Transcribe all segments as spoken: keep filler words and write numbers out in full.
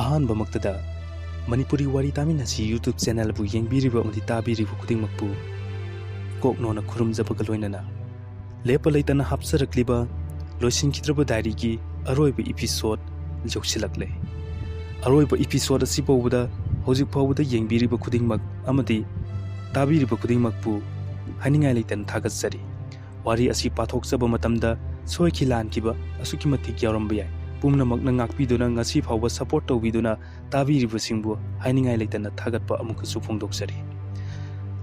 ꯑꯍꯥꯟꯕꯃꯛꯇꯗ ꯃꯅꯤꯄꯨꯔꯤ ꯋꯥꯔꯤ ꯇꯥꯃꯤꯟꯅꯁꯤ YouTube ꯆꯦꯅꯦꯜꯕꯨ ꯌꯦꯡꯕꯤꯔꯤꯕ ꯑꯃꯗꯤ ꯇꯥꯕꯤꯔꯤꯕ ꯈꯨꯗꯤꯡꯃꯛꯄꯨ ꯀꯣꯛꯅꯣꯅ ꯈꯨꯔꯨꯝꯖꯕꯒ ꯂꯣꯏꯅꯅ ꯂꯦꯞꯄ ꯂꯩꯇꯅ ꯍꯥꯞꯆꯔꯛꯂꯤꯕ ꯂꯣꯏꯁꯤꯟꯈꯤꯗ꯭ꯔꯕ ꯗꯥꯏꯔꯤꯒꯤ ꯑꯔꯣꯏꯕ ꯏꯄꯤꯁꯣꯠ ꯌꯧꯁꯤꯜꯂꯛꯂꯦ꯫ ꯑꯔꯣꯏꯕ ꯏꯄꯤꯁꯣꯠ ꯑꯁꯤ ꯐꯥꯎꯕꯗ ꯍꯧꯖꯤꯛ ꯐꯥꯎꯕꯗ ꯌꯦꯡꯕꯤꯔꯤꯕ ꯈꯨꯗꯤꯡꯃꯛ ꯑꯃꯗꯤ ꯇꯥꯕꯤꯔꯤꯕ ꯈꯨꯗꯤꯡꯃꯛꯄꯨ ꯍꯥꯏꯅꯤꯡꯉꯥꯏ ꯂꯩꯇꯅ ꯊꯥꯒꯠꯆꯔꯤ꯫ ꯋꯥꯔꯤ ꯑꯁꯤ ꯄꯥꯊꯣꯛꯆꯕ ꯃꯇꯝꯗ ꯁꯣꯏꯈꯤ ꯂꯥꯟꯈꯤꯕ ꯑꯁꯨꯛꯀꯤ ꯃꯇꯤꯛ ꯌꯥꯎꯔꯝꯕ ꯌꯥꯏ꯫ ꯄꯨꯝꯅꯃꯛꯅ ꯉꯥꯛꯄꯤꯗꯨꯅ ꯉꯁꯤ ꯐꯥꯎꯕ ꯁꯄꯣꯔꯠ ꯇꯧꯕꯤꯗꯨꯅ ꯇꯥꯕꯤꯔꯤꯕꯁꯤꯡꯕꯨ ꯍꯥꯏꯅꯤꯡꯉꯥꯏ ꯂꯩꯇꯅ ꯊꯥꯒꯠꯄ ꯑꯃꯨꯛꯀꯁꯨ ꯐꯣꯡꯗꯣꯛꯆꯔꯤ꯫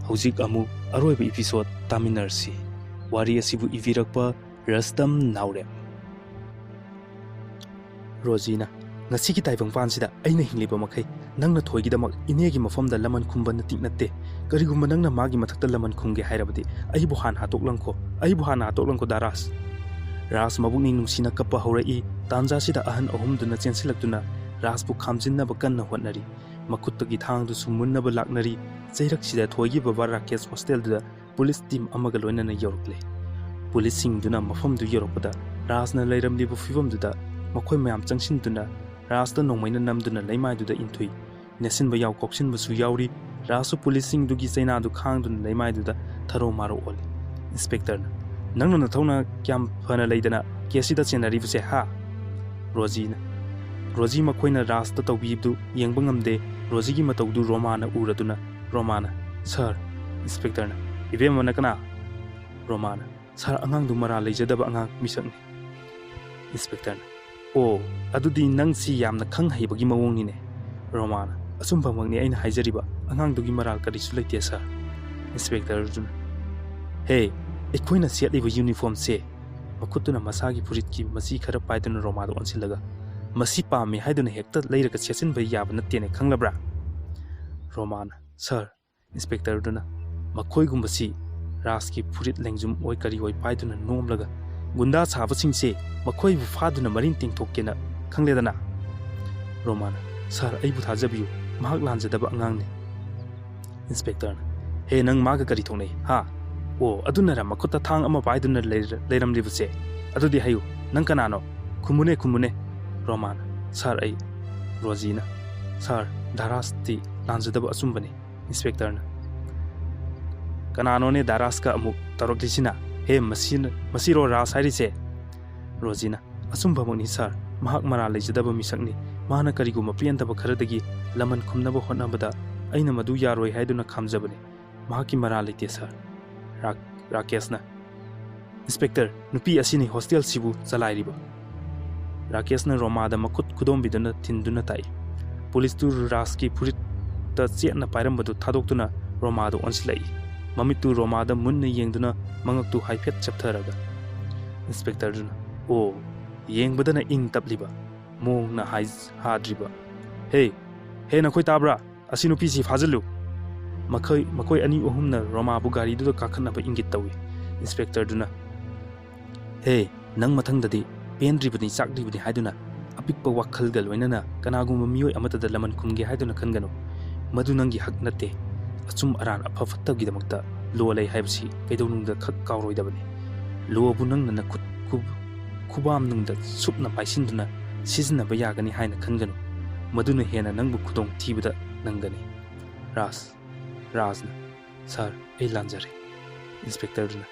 ꯍꯧꯖꯤꯛ ꯑꯃꯨꯛ ꯑꯔꯣꯏꯕ ꯏꯄꯤꯁꯣꯠ ꯇꯥꯃꯤꯟꯅꯔꯁꯤ꯫ ꯋꯥꯔꯤ ꯑꯁꯤꯕꯨ ꯏꯕꯤꯔꯛꯄ ꯔꯁꯇꯝ ꯅꯥꯎꯔꯦꯝ꯫ ꯔꯣꯖꯤꯅ, "ꯉꯁꯤꯒꯤ ꯇꯥꯏꯕꯪꯄꯥꯟꯁꯤꯗ ꯑꯩꯅ ꯍꯤꯡꯂꯤꯕ ꯃꯈꯩ ꯅꯪꯅ ꯊꯣꯏꯒꯤꯗꯃꯛ ꯏꯅꯦꯒꯤ ꯃꯐꯝꯗ ꯂꯃꯟ ꯈꯨꯝꯕ ꯅꯇꯤꯛ ꯅꯠꯇꯦ꯫ ꯀꯔꯤꯒꯨꯝꯕ ꯅꯪꯅ ꯃꯥꯒꯤ ꯃꯊꯛꯇ ꯂꯃꯟ ꯈꯨꯝꯒꯦ ꯍꯥꯏꯔꯕꯗꯤ ꯑꯩꯕꯨ ꯍꯥꯟꯅ ꯍꯥꯠꯇꯣꯛꯂꯪꯈꯣ, ꯑꯩꯕꯨ ꯍꯥꯟꯅ ꯍꯥꯠꯇꯣꯛꯂꯪꯈꯣ ꯗꯥ ꯔꯥꯖ꯫" ꯔꯥꯖ ꯃꯕꯨꯛꯅꯤꯡ ꯅꯨꯡꯁꯤꯅ ꯀꯞꯄ ꯍꯧꯔꯛꯏ꯫ ꯇꯥꯟꯖꯥꯁꯤꯗ ꯑꯍꯟ ꯑꯍꯨꯝꯗꯨꯅ ꯆꯦꯟꯁꯤꯜꯂꯛꯇꯨꯅ ꯔꯥꯖꯄꯨ ꯈꯥꯝꯖꯤꯟꯅꯕ ꯀꯟꯅ ꯍꯣꯠꯅꯔꯤ꯫ ꯃꯈꯨꯠꯇꯒꯤ ꯊꯥꯡꯗꯨ ꯁꯨꯝꯃꯨꯟꯅꯕ ꯂꯥꯛꯅꯔꯤ꯫ ꯆꯩꯔꯛꯁꯤꯗ ꯊꯣꯏꯈꯤꯕ ꯕꯥ ꯔꯥꯀꯦꯁ ꯍꯣꯁꯇꯦꯜꯗꯨꯗ ꯄꯨꯂꯤꯁ ꯇꯤꯝ ꯑꯃꯒ ꯂꯣꯏꯅꯅ ꯌꯧꯔꯛꯂꯦ꯫ ꯄꯨꯂꯤꯁꯁꯤꯡꯗꯨꯅ ꯃꯐꯝꯗꯨ ꯌꯧꯔꯛꯄꯗ ꯔꯥꯖꯅ ꯂꯩꯔꯝꯂꯤꯕ ꯐꯤꯕꯝꯗꯨꯗ ꯃꯈꯣꯏ ꯃꯌꯥꯝ ꯆꯪꯁꯤꯟꯗꯨꯅ ꯔꯥꯖꯇ ꯅꯣꯡꯃꯩꯅ ꯅꯝꯗꯨꯅ ꯂꯩꯃꯥꯏꯗꯨꯗ ꯏꯟꯊꯨꯏ꯫ ꯅꯦꯠꯁꯤꯟꯕ ꯌꯥꯎ ꯀꯥꯎꯁꯤꯟꯕꯁꯨ ꯌꯥꯎꯔꯤ꯫ ꯔꯥꯖꯁꯨ ꯄꯨꯂꯤꯁꯁꯤꯡꯗꯨꯒꯤ ꯆꯩꯅꯥꯗꯨ ꯈꯥꯡꯗꯨꯅ ꯂꯩꯃꯥꯏꯗꯨꯗ ꯊꯔꯣ ꯃꯥꯔꯣ ꯑꯣꯜꯂꯤ꯫ ꯏꯟꯁꯄꯦꯛꯇꯔꯅ, "ꯅꯪꯅ ꯅꯊꯧꯅ ꯀꯌꯥꯝ ꯐꯅ ꯂꯩꯗꯅ ꯀꯦꯁꯁꯤꯗ ꯆꯦꯟꯅꯔꯤꯕꯁꯦ, ꯍꯥ?" ꯔꯣꯖꯤꯅ, ꯔꯣꯖꯤ ꯃꯈꯣꯏꯅ ꯔꯥꯖꯇ ꯇꯧꯕꯤꯕꯗꯨ ꯌꯦꯡꯕ ꯉꯝꯗꯦ꯫ ꯔꯣꯖꯤꯒꯤ ꯃꯇꯧꯗꯨ ꯔꯣꯃꯥꯅ ꯎꯔꯗꯨꯅ ꯔꯣꯃꯥꯅ, "ꯁꯥꯔ꯫" ꯏꯟꯁꯄꯦꯛꯇꯔꯅ, "ꯏꯕꯦꯝꯃꯅ ꯀꯅꯥ?" ꯔꯣꯃꯥꯅ, "ꯁꯥꯔ, ꯑꯉꯥꯡꯗꯨ ꯃꯔꯥꯜ ꯂꯩꯖꯗꯕ ꯑꯉꯥꯡ ꯃꯤꯁꯛꯅꯤ꯫" ꯏꯟꯁꯄꯦꯛꯇꯔꯅ, "ꯑꯣ, ꯑꯗꯨꯗꯤ ꯅꯪꯁꯤ ꯌꯥꯝꯅ ꯈꯪ ꯍꯩꯕꯒꯤ ꯃꯑꯣꯡꯅꯤꯅꯦ꯫" ꯔꯣꯃꯥꯅ, "ꯑꯆꯨꯝꯕꯃꯛꯅꯤ ꯑꯩꯅ ꯍꯥꯏꯖꯔꯤꯕ, ꯑꯉꯥꯡꯗꯨꯒꯤ ꯃꯔꯥꯜ ꯀꯔꯤꯁꯨ ꯂꯩꯇꯦ, ꯁꯥꯔ꯫" ꯏꯟꯁꯄꯦꯛꯇꯔꯗꯨꯅ, "ꯍꯦ, ꯑꯩꯈꯣꯏꯅ ꯁꯦꯠꯂꯤꯕ ꯌꯨꯅꯤꯐꯣꯔꯝꯁꯦ꯫" ꯃꯈꯨꯠꯇꯨꯅ ꯃꯁꯥꯒꯤ ꯐꯨꯔꯤꯠꯀꯤ ꯃꯆꯤ ꯈꯔ ꯄꯥꯏꯗꯨꯅ ꯔꯣꯃꯥꯗ ꯑꯣꯟꯁꯤꯜꯂꯒ, "ꯃꯁꯤ ꯄꯥꯝꯃꯤ ꯍꯥꯏꯗꯨꯅ ꯍꯦꯛꯇ ꯂꯩꯔꯒ ꯁꯦꯠꯆꯤꯟꯕ ꯌꯥꯕ ꯅꯠꯇꯦꯅꯦ, ꯈꯪꯂꯕ꯭ꯔꯥ?" ꯔꯣꯃꯥꯅ, "ꯁꯥꯔ꯫" ꯏꯟꯁꯄꯦꯛꯇꯔꯗꯨꯅ, "ꯃꯈꯣꯏꯒꯨꯝꯕꯁꯤ ꯔꯥꯖꯀꯤ ꯐꯨꯔꯤꯠ ꯂꯦꯡꯖꯨꯝ ꯑꯣꯏ ꯀꯔꯤ ꯑꯣꯏ ꯄꯥꯏꯗꯨꯅ ꯅꯣꯝꯂꯒ ꯒꯨꯟꯗꯥ ꯁꯥꯕꯁꯤꯡꯁꯦ ꯃꯈꯣꯏꯕꯨ ꯐꯥꯗꯨꯅ ꯃꯔꯤꯟ ꯇꯦꯡꯊꯣꯛꯀꯦꯅ ꯈꯪꯂꯦꯗꯅ?" ꯔꯣꯃꯥꯅ, "ꯁꯥꯔ, ꯑꯩꯕꯨ ꯊꯥꯖꯕꯤꯌꯨ, ꯃꯍꯥꯛ ꯂꯥꯟꯖꯗꯕ ꯑꯉꯥꯡꯅꯤ꯫" ꯏꯟꯁꯄꯦꯛꯇꯔꯅ, "ꯍꯦ, ꯅꯪ ꯃꯥꯒ ꯀꯔꯤ ꯊꯣꯛꯅꯩ, ꯍꯥ? ꯑꯣ, ꯑꯗꯨꯅꯔ ꯃꯈꯨꯠꯇ ꯊꯥꯡ ꯑꯃ ꯄꯥꯏꯗꯨꯅ ꯂꯩꯔ-, ꯂꯩꯔꯝꯂꯤꯕꯁꯦ? ꯑꯗꯨꯗꯤ ꯍꯥꯏꯌꯨ, ꯅꯪ ꯀꯅꯥꯅꯣ? ꯈꯨꯝꯃꯨꯅꯦ, ꯈꯨꯝꯃꯨꯅꯦ꯫" ꯔꯣꯃꯥꯅ, "ꯁꯥꯔ, ꯑꯩ꯫" ꯔꯣꯖꯤꯅ, "ꯁꯥꯔ, ꯗꯥ ꯔꯥꯖꯇꯤ ꯂꯥꯟꯖꯗꯕ ꯑꯆꯨꯝꯕꯅꯤ, ꯏꯟꯁꯄꯦꯛꯇꯔꯅ꯫" "ꯀꯅꯥꯅꯣꯅꯦ ꯗꯥ ꯔꯥꯖꯀ ꯑꯃꯨꯛ ꯇꯧꯔꯛꯂꯤꯁꯤꯅ? ꯍꯦ, ꯃꯁꯤꯅ, ꯃꯁꯤꯔꯣ ꯔꯥꯖ ꯍꯥꯏꯔꯤꯁꯦ?" ꯔꯣꯖꯤꯅ, "ꯑꯆꯨꯝꯕꯃꯛꯅꯤ ꯁꯥꯔ, ꯃꯍꯥꯛ ꯃꯔꯥꯜ ꯂꯩꯖꯗꯕ ꯃꯤꯁꯛꯅꯤ꯫ ꯃꯍꯥꯛꯅ ꯀꯔꯤꯒꯨꯝꯕ ꯄꯦꯟꯗꯕ ꯈꯔꯗꯒꯤ ꯂꯃꯟ ꯈꯨꯝꯅꯕ ꯍꯣꯠꯅꯕꯗ ꯑꯩꯅ ꯃꯗꯨ ꯌꯥꯔꯣꯏ ꯍꯥꯏꯗꯨꯅ ꯈꯥꯝꯖꯕꯅꯤ꯫ ꯃꯍꯥꯛꯀꯤ ꯃꯔꯥꯜ ꯂꯩꯇꯦ ꯁꯥꯔ꯫" ꯔꯥ-, ꯔꯥꯀꯦꯁꯅ, "ꯏꯟꯁꯄꯦꯛꯇꯔ, ꯅꯨꯄꯤ ꯑꯁꯤꯅꯤ ꯍꯣꯁꯇꯦꯜꯁꯤꯕꯨ ꯆꯂꯥꯏꯔꯤꯕ꯫" ꯔꯥꯀꯦꯁꯅ ꯔꯣꯃꯥꯗ ꯃꯈꯨꯠ ꯈꯨꯗꯣꯝꯕꯤꯗꯨꯅ ꯊꯤꯟꯗꯨꯅ ꯇꯥꯛꯏ꯫ ꯄꯨꯂꯤꯁꯇꯨ ꯔꯥꯖꯀꯤ ꯐꯨꯔꯤꯠꯇ ꯆꯦꯠꯅ ꯄꯥꯏꯔꯝꯕꯗꯨ ꯊꯥꯗꯣꯛꯇꯨꯅ ꯔꯣꯃꯥꯗ ꯑꯣꯟꯁꯤꯜꯂꯛꯏ꯫ ꯃꯃꯤꯠꯇꯨ ꯔꯣꯃꯥꯗ ꯃꯨꯟꯅ ꯌꯦꯡꯗꯨꯅ ꯃꯉꯛꯇꯨ ꯍꯥꯏꯐꯦꯠ ꯆꯞꯊꯔꯒ, ꯏꯟꯁꯄꯦꯛꯇꯔꯗꯨꯅ, "ꯑꯣ, ꯌꯦꯡꯕꯗꯅ ꯏꯪ ꯇꯞꯂꯤꯕ, ꯃꯣꯡꯅ ꯍꯥꯏ-, ꯍꯥꯗ꯭ꯔꯤꯕ꯫ ꯍꯦ, ꯍꯦ, ꯅꯈꯣꯏ ꯇꯥꯕ꯭ꯔꯥ? ꯑꯁꯤ ꯅꯨꯄꯤꯁꯤ ꯐꯥꯖꯤꯜꯂꯨ꯫" ꯃꯈꯣꯏ, ꯃꯈꯣꯏ ꯑꯅꯤ ꯑꯍꯨꯝꯅ ꯔꯣꯃꯥꯕꯨ ꯒꯥꯔꯤꯗꯨꯗ ꯀꯥꯈꯠꯅꯕ ꯏꯪꯒꯤꯠ ꯇꯧꯏ꯫ ꯏꯟꯁꯄꯦꯛꯇꯔꯗꯨꯅ, "ꯍꯦ, ꯅꯪ ꯃꯊꯪꯗꯗꯤ ꯄꯦꯟꯗ꯭ꯔꯤꯕꯅꯤ, ꯆꯥꯛꯂꯤꯕꯅꯤ ꯍꯥꯏꯗꯨꯅ ꯑꯄꯤꯛꯄ ꯋꯥꯈꯜꯒ ꯂꯣꯏꯅꯅ ꯀꯅꯥꯒꯨꯝꯕ ꯃꯤꯑꯣꯏ ꯑꯃꯠꯇꯗ ꯂꯃꯟ ꯈꯨꯝꯒꯦ ꯍꯥꯏꯗꯨꯅ ꯈꯟꯒꯅꯨ꯫ ꯃꯗꯨ ꯅꯪꯒꯤ ꯍꯛ ꯅꯠꯇꯦ꯫ ꯑꯆꯨꯝ ꯑꯔꯥꯟ, ꯑꯐ ꯐꯠꯇꯒꯤꯗꯃꯛꯇ ꯂꯣ ꯂꯩ ꯍꯥꯏꯕꯁꯤ ꯀꯩꯗꯧꯅꯨꯡꯗ ꯈꯛ ꯀꯥꯎꯔꯣꯏꯗꯕꯅꯤ꯫ ꯂꯣꯕꯨ ꯅꯪꯅ ꯅꯈꯨꯠ ꯈꯨ-, ꯈꯨꯕꯥꯝꯅꯨꯡꯗ ꯁꯨꯞꯅ ꯄꯥꯏꯁꯤꯟꯗꯨꯅ ꯁꯤꯖꯤꯟꯅꯕ ꯌꯥꯒꯅꯤ ꯍꯥꯏꯅ ꯈꯟꯒꯅꯨ꯫ ꯃꯗꯨꯅ ꯍꯦꯟꯅ ꯅꯪꯕꯨ ꯈꯨꯗꯣꯡ ꯊꯤꯕꯗ ꯅꯪꯒꯅꯤ꯫" ꯔꯥꯖ, ꯔꯥꯖꯅ, "ꯁꯥꯔ, ꯑꯩ ꯂꯥꯟꯖꯔꯦ꯫" ꯏꯟꯁꯄꯦꯛꯇꯔꯗꯨꯅ,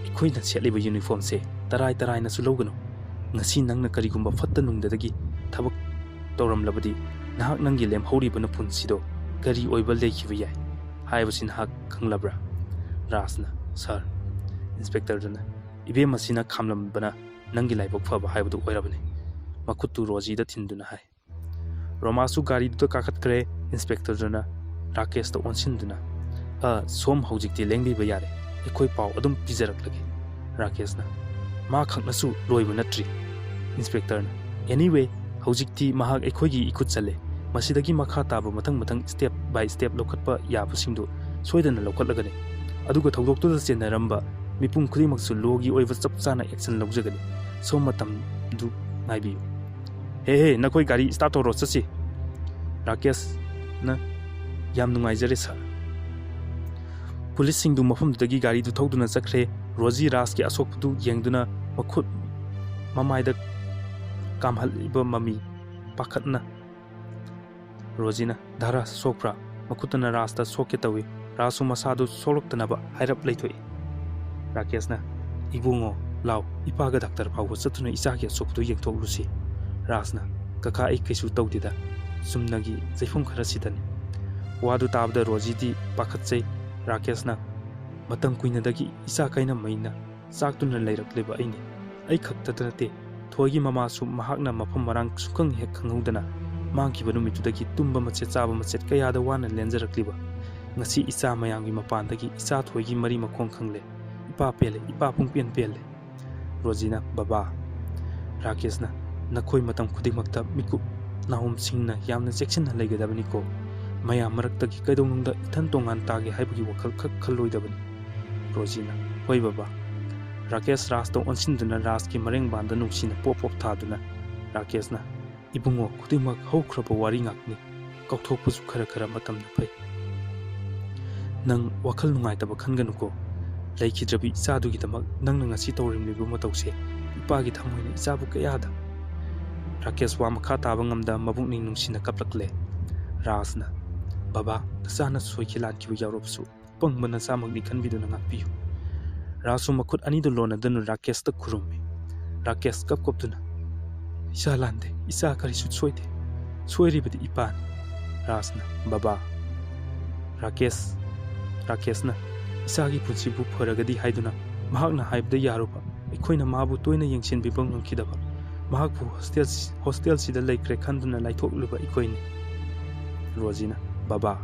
"ꯑꯩꯈꯣꯏꯅ ꯁꯦꯠꯂꯤꯕ ꯌꯨꯅꯤꯐꯣꯔꯝꯁꯦ ꯇꯔꯥꯏ ꯇꯔꯥꯏꯅꯁꯨ ꯂꯧꯒꯅꯨ꯫ ꯉꯁꯤ ꯅꯪꯅ ꯀꯔꯤꯒꯨꯝꯕ ꯐꯠꯇ ꯅꯨꯡꯗꯗꯒꯤ ꯊꯕꯛ ꯇꯧꯔꯝꯂꯕꯗꯤ ꯅꯍꯥꯛ ꯅꯪꯒꯤ ꯂꯦꯝꯍꯧꯔꯤꯕ ꯅꯄꯨꯟꯁꯤꯗꯣ ꯀꯔꯤ ꯑꯣꯏꯕ ꯂꯩꯈꯤꯕ ꯌꯥꯏ ꯍꯥꯏꯕꯁꯤ ꯅꯍꯥꯛ ꯈꯪꯂꯕ꯭ꯔꯥ?" ꯔꯥꯖꯅ, "ꯁꯥꯔ꯫" ꯏꯟꯁꯄꯦꯛꯇꯔꯗꯨꯅ, "ꯏꯕꯦꯝꯃꯁꯤꯅ ꯈꯥꯝꯂꯝꯕꯅ ꯅꯪꯒꯤ ꯂꯥꯏꯕꯛ ꯐꯕ ꯍꯥꯏꯕꯗꯨ ꯑꯣꯏꯔꯕꯅꯤ꯫" ꯃꯈꯨꯠꯇꯨ ꯔꯣꯖꯤꯗ ꯊꯤꯟꯗꯨꯅ ꯍꯥꯏ꯫ ꯔꯣꯃꯥꯁꯨ ꯒꯥꯔꯤꯗꯨꯗ ꯀꯥꯈꯠꯈ꯭ꯔꯦ꯫ ꯏꯟꯁꯄꯦꯛꯇꯔꯗꯨꯅ ꯔꯥꯀꯦꯁꯇ ꯑꯣꯟꯁꯤꯟꯗꯨꯅ, "ꯑ, ꯁꯣꯝ ꯍꯧꯖꯤꯛꯇꯤ ꯂꯦꯡꯕꯤꯕ ꯌꯥꯔꯦ꯫ ꯑꯩꯈꯣꯏ ꯄꯥꯎ ꯑꯗꯨꯝ ꯄꯤꯖꯔꯛꯂꯒꯦ꯫" ꯔꯥꯀꯦꯁꯅ, "ꯃꯥ ꯈꯛꯅꯁꯨ ꯂꯣꯏꯕ ꯅꯠꯇ꯭ꯔꯤ꯫" ꯏꯟꯁꯄꯦꯛꯇꯔꯅ, "Anyway, ꯍꯧꯖꯤꯛꯇꯤ ꯃꯍꯥꯛ ꯑꯩꯈꯣꯏꯒꯤ ꯏꯈꯨꯠ ꯆꯜꯂꯦ꯫ ꯃꯁꯤꯗꯒꯤ ꯃꯈꯥ ꯇꯥꯕ ꯃꯊꯪ ꯃꯊꯪ step by step ꯂꯧꯈꯠꯄ ꯌꯥꯕꯁꯤꯡꯗꯨ ꯁꯣꯏꯗꯅ ꯂꯧꯈꯠꯂꯒꯅꯤ꯫ ꯑꯗꯨꯒ ꯊꯧꯗꯣꯛꯇꯨꯗ ꯆꯦꯟꯅꯔꯝꯕ ꯃꯤꯄꯨꯝ ꯈꯨꯗꯤꯡꯃꯛꯁꯨ ꯂꯣꯒꯤ ꯑꯣꯏꯕ ꯆꯞ ꯆꯥꯅ action ꯂꯧꯖꯒꯅꯤ꯫ ꯁꯣꯝ ꯃꯇꯝꯗꯨ ꯉꯥꯏꯕꯤꯌꯨ꯫" "ꯍꯦ, ꯍꯦ, ꯅꯈꯣꯏ ꯒꯥꯔꯤ start ꯇꯧꯔꯣ, ꯆꯠꯁꯤ꯫" ꯔꯥꯀꯦꯁꯅ, "ꯌꯥꯝ ꯅꯨꯡꯉꯥꯏꯖꯔꯦ, ꯁꯥꯔ꯫" ꯄꯨꯂꯤꯁꯁꯤꯡꯗꯨ ꯃꯐꯝꯗꯨꯗꯒꯤ ꯒꯥꯔꯤꯗꯨ ꯊꯧꯗꯨꯅ ꯆꯠꯈ꯭ꯔꯦ꯫ ꯔꯣꯖꯤ ꯔꯥꯖꯀꯤ ꯑꯁꯣꯛꯄꯗꯨ ꯌꯦꯡꯗꯨꯅ ꯃꯈꯨꯠ ꯃꯃꯥꯏꯗ ꯀꯥꯝꯍꯜꯂꯤꯕ ꯃꯃꯤ ꯄꯥꯈꯠꯅ ꯔꯣꯖꯤꯅ, "ꯙꯔꯥ, ꯁꯣꯛꯄ꯭ꯔꯥ?" ꯃꯈꯨꯠꯇꯨꯅ ꯔꯥꯖꯇ ꯁꯣꯛꯀꯦ ꯇꯧꯏ꯫ ꯔꯥꯖꯁꯨ ꯃꯁꯥꯗꯨ ꯁꯣꯛꯂꯛꯇꯅꯕ ꯍꯥꯏꯔꯞ ꯂꯩꯊꯣꯛꯏ꯫ ꯔꯥꯀꯦꯁꯅ, "ꯏꯕꯨꯡꯉꯣ, ꯂꯥꯎ, ꯏꯄꯥꯒ ꯗꯥꯛꯇꯔ ꯐꯥꯎꯕ ꯆꯠꯇꯨꯅ ꯏꯆꯥꯒꯤ ꯑꯁꯣꯛꯄꯗꯨ ꯌꯦꯡꯊꯣꯛꯂꯨꯁꯤ꯫" ꯔꯥꯖꯅ, "ꯀꯀꯥ, ꯑꯩ ꯀꯩꯁꯨ ꯇꯧꯗꯦꯗ, ꯆꯨꯝꯅꯒꯤ ꯆꯩꯐꯝ ꯈꯔꯁꯤꯗꯅꯤ꯫" ꯋꯥꯗꯨ ꯇꯥꯕꯗ ꯔꯣꯖꯤꯗꯤ ꯄꯥꯈꯠꯆꯩ꯫ ꯔꯥꯀꯦꯁꯅ, "ꯃꯇꯝ ꯀꯨꯏꯅꯗꯒꯤ ꯏꯆꯥ ꯀꯥꯏꯅ ꯃꯩꯅ ꯆꯥꯛꯇꯨꯅ ꯂꯩꯔꯛꯂꯤꯕ ꯑꯩꯅꯤ꯫ ꯑꯩ ꯈꯛꯇꯗ ꯅꯠꯇꯦ, ꯊꯣꯏꯒꯤ ꯃꯃꯥꯁꯨ ꯃꯍꯥꯛꯅ ꯃꯐꯝ ꯃꯔꯥꯡ ꯁꯨꯡꯈꯪ ꯍꯦꯛ ꯈꯪꯍꯧꯗꯅ ꯃꯥꯡꯈꯤꯕ ꯅꯨꯃꯤꯠꯇꯨꯗꯒꯤ ꯇꯨꯝꯕ ꯃꯆꯦꯠ ꯆꯥꯕ ꯃꯆꯦꯠ ꯀꯌꯥꯗ ꯋꯥꯅ ꯂꯦꯟꯖꯔꯛꯂꯤꯕ꯫ ꯉꯁꯤ ꯏꯆꯥ ꯃꯌꯥꯝꯒꯤ ꯃꯄꯥꯟꯗꯒꯤ ꯏꯆꯥ ꯊꯣꯏꯒꯤ ꯃꯔꯤ ꯃꯈꯣꯡ ꯈꯪꯂꯦ꯫ ꯏꯄꯥ ꯄꯦꯜꯂꯦ, ꯏꯄꯥ ꯄꯨꯡꯄꯦꯟ ꯄꯦꯜꯂꯦ꯫" ꯔꯣꯖꯤꯅ, "ꯕꯕꯥ꯫" ꯔꯥꯀꯦꯁꯅ, "ꯅꯈꯣꯏ ꯃꯇꯝ ꯈꯨꯗꯤꯡꯃꯛꯇ ꯃꯤꯀꯨꯞ ꯅꯥꯍꯣꯝꯁꯤꯡꯅ ꯌꯥꯝꯅ ꯆꯦꯛꯁꯤꯟꯅ ꯂꯩꯒꯗꯕꯅꯤꯀꯣ꯫ ꯃꯌꯥꯝ ꯃꯔꯛꯇꯒꯤ ꯀꯩꯗꯧꯅꯨꯡꯗ ꯏꯊꯟ ꯇꯣꯉꯥꯟ ꯇꯥꯒꯦ ꯍꯥꯏꯕꯒꯤ ꯋꯥꯈꯜ ꯈꯛ ꯈꯜꯂꯣꯏꯗꯕꯅꯤ꯫" ꯔꯣꯖꯤꯅ, "ꯍꯣꯏ ꯕꯕꯥ꯫" ꯔꯥꯀꯦꯁ ꯔꯥꯖꯇ ꯑꯣꯟꯁꯤꯟꯗꯨꯅ ꯔꯥꯖꯀꯤ ꯃꯔꯦꯡꯕꯥꯟꯗ ꯅꯨꯡꯁꯤꯅ ꯄꯣꯞ ꯄꯣꯞ ꯊꯥꯗꯨꯅ, ꯔꯥꯀꯦꯁꯅ, "ꯏꯕꯨꯡꯉꯣ, ꯈꯨꯗꯤꯡꯃꯛ ꯍꯧꯈ꯭ꯔꯕ ꯋꯥꯔꯤ ꯉꯥꯛꯇꯅꯤ꯫ ꯀꯥꯎꯊꯣꯛꯄꯁꯨ ꯈꯔ ꯈꯔ ꯃꯇꯝꯅ ꯐꯩ꯫ ꯅꯪ ꯋꯥꯈꯜ ꯅꯨꯡꯉꯥꯏꯇꯕ ꯈꯟꯒꯅꯨꯀꯣ꯫ ꯂꯩꯈꯤꯗ꯭ꯔꯕꯤ ꯏꯆꯥꯗꯨꯒꯤꯗꯃꯛ ꯅꯪꯅ ꯉꯁꯤ ꯇꯧꯔꯝꯂꯤꯕ ꯃꯇꯧꯁꯦ ꯏꯄꯥꯒꯤ ꯊꯃꯣꯏꯅ ꯏꯆꯥꯕꯨ ꯀꯌꯥꯗ꯫" ꯔꯥꯀꯦꯁ ꯋꯥ ꯃꯈꯥ ꯇꯥꯕ ꯉꯝꯗ ꯃꯕꯨꯛꯅꯤꯡ ꯅꯨꯡꯁꯤꯅ ꯀꯞꯂꯛꯂꯦ꯫ ꯔꯥꯖꯅ, "ꯕꯕꯥ, ꯅꯆꯥꯅ ꯁꯣꯏꯈꯤ ꯂꯥꯟꯈꯤꯕ ꯌꯥꯎꯔꯕꯁꯨ ꯑꯄꯪꯕ ꯅꯆꯥꯃꯛꯅꯤ ꯈꯟꯕꯤꯗꯨꯅ ꯉꯥꯛꯄꯤꯌꯨ꯫" ꯔꯥꯖꯁꯨ ꯃꯈꯨꯠ ꯑꯅꯤꯗꯨ ꯂꯣꯟꯅꯗꯨꯅ ꯔꯥꯀꯦꯁꯇ ꯈꯨꯔꯨꯝꯃꯤ꯫ ꯔꯥꯀꯦꯁ ꯀꯞ ꯀꯞꯇꯨꯅ, "ꯏꯆꯥ ꯂꯥꯟꯗꯦ, ꯏꯆꯥ ꯀꯔꯤꯁꯨ ꯁꯣꯏꯗꯦ꯫ ꯁꯣꯏꯔꯤꯕꯗꯤ ꯏꯄꯥꯅꯤ꯫" ꯔꯥꯖꯅ, "ꯕꯕꯥ꯫" ꯔꯥꯀꯦꯁ, ꯔꯥꯀꯦꯁꯅ, "ꯏꯆꯥꯒꯤ ꯄꯨꯟꯁꯤꯕꯨ ꯐꯔꯒꯗꯤ ꯍꯥꯏꯗꯨꯅ ꯃꯍꯥꯛꯅ ꯍꯥꯏꯕꯗ ꯌꯥꯔꯨꯕ, ꯑꯩꯈꯣꯏꯅ ꯃꯥꯕꯨ ꯇꯣꯏꯅ ꯌꯦꯡꯁꯤꯟꯕꯤꯕ ꯉꯝꯈꯤꯗꯕ, ꯃꯍꯥꯛꯄꯨ ꯍꯣꯁꯇꯦꯜ, ꯍꯣꯁꯇꯦꯜꯁꯤꯗ ꯂꯩꯈ꯭ꯔꯦ ꯈꯟꯗꯨꯅ ꯂꯥꯏꯊꯣꯛꯂꯨꯕ ꯑꯩꯈꯣꯏꯅꯤ꯫" ꯔꯣꯖꯤꯅ, "ꯕꯕꯥ꯫"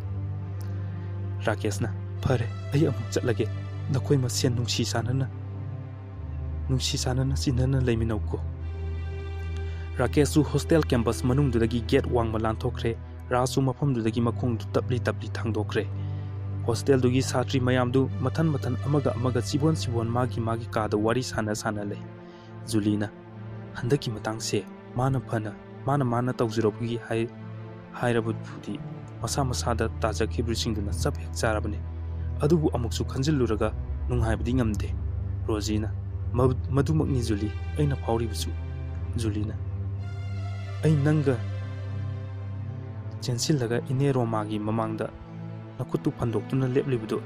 ꯔꯥꯀꯦꯁꯅ, "ꯐꯔꯦ, ꯑꯩ ꯑꯃꯨꯛ ꯆꯠꯂꯒꯦ꯫ ꯅꯈꯣꯏ ꯃꯁꯦꯟ ꯅꯨꯡꯁꯤ ꯆꯥꯟꯅꯅ, ꯅꯨꯡꯁꯤ ꯆꯥꯟꯅꯅ ꯆꯤꯟꯅꯅ ꯂꯩꯃꯤꯟꯅꯧꯀꯣ꯫" ꯔꯥꯀꯦꯁꯁꯨ ꯍꯣꯁꯇꯦꯜ ꯀꯦꯝꯄꯁ ꯃꯅꯨꯡꯗꯨꯗꯒꯤ ꯒꯦꯠ ꯋꯥꯡꯃ ꯂꯥꯟꯊꯣꯛꯈ꯭ꯔꯦ꯫ ꯔꯥꯖꯁꯨ ꯃꯐꯝꯗꯨꯗꯒꯤ ꯃꯈꯣꯡꯗꯨ ꯇꯞꯂꯤ ꯇꯞꯂꯤ ꯊꯥꯡꯗꯣꯛꯈ꯭ꯔꯦ꯫ ꯍꯣꯁꯇꯦꯜꯗꯨꯒꯤ ꯁꯥꯇ꯭ꯔꯤ ꯃꯌꯥꯝꯗꯨ ꯃꯊꯟ ꯃꯊꯟ ꯑꯃꯒ ꯑꯃꯒ ꯆꯤꯕꯣꯟ ꯆꯤꯕꯣꯟ ꯃꯥꯒꯤ ꯃꯥꯒꯤ ꯀꯥꯗ ꯋꯥꯔꯤ ꯁꯥꯟꯅ ꯁꯥꯟꯅ ꯂꯩ꯫ ꯖꯨꯂꯤꯅ, "ꯍꯟꯗꯛꯀꯤ ꯃꯇꯥꯡꯁꯦ ꯃꯥꯅ ꯐꯅ, ꯃꯥꯅ, ꯃꯥꯅ ꯇꯧꯖꯔꯧꯕꯒꯤ ꯍꯥꯏ-, ꯍꯥꯏꯔꯕꯕꯨꯗꯤ ꯃꯁꯥ ꯃꯁꯥꯗ ꯇꯥꯖꯈꯤꯕꯁꯤꯡꯗꯨꯅ ꯆꯞ ꯍꯦꯛ ꯆꯥꯔꯕꯅꯤ꯫ ꯑꯗꯨꯕꯨ ꯑꯃꯨꯛꯁꯨ ꯈꯟꯖꯤꯜꯂꯨꯔꯒ ꯅꯨꯡꯉꯥꯏꯕꯗꯤ ꯉꯝꯗꯦ꯫" ꯔꯣꯖꯤꯅ, "ꯃ-, ꯃꯗꯨꯃꯛꯅꯤ ꯖꯨꯂꯤ, ꯑꯩꯅ ꯐꯥꯎꯔꯤꯕꯁꯨ꯫" ꯖꯨꯂꯤꯅ, "ꯑꯩ ꯅꯪꯒ, ꯆꯦꯟꯁꯤꯜꯂꯒ ꯏꯅꯦ ꯔꯣꯃꯥꯒꯤ ꯃꯃꯥꯡꯗ ꯅꯈꯨꯠꯇꯨ ꯐꯟꯗꯣꯛꯇꯨꯅ ꯂꯦꯞꯂꯤꯕꯗꯨ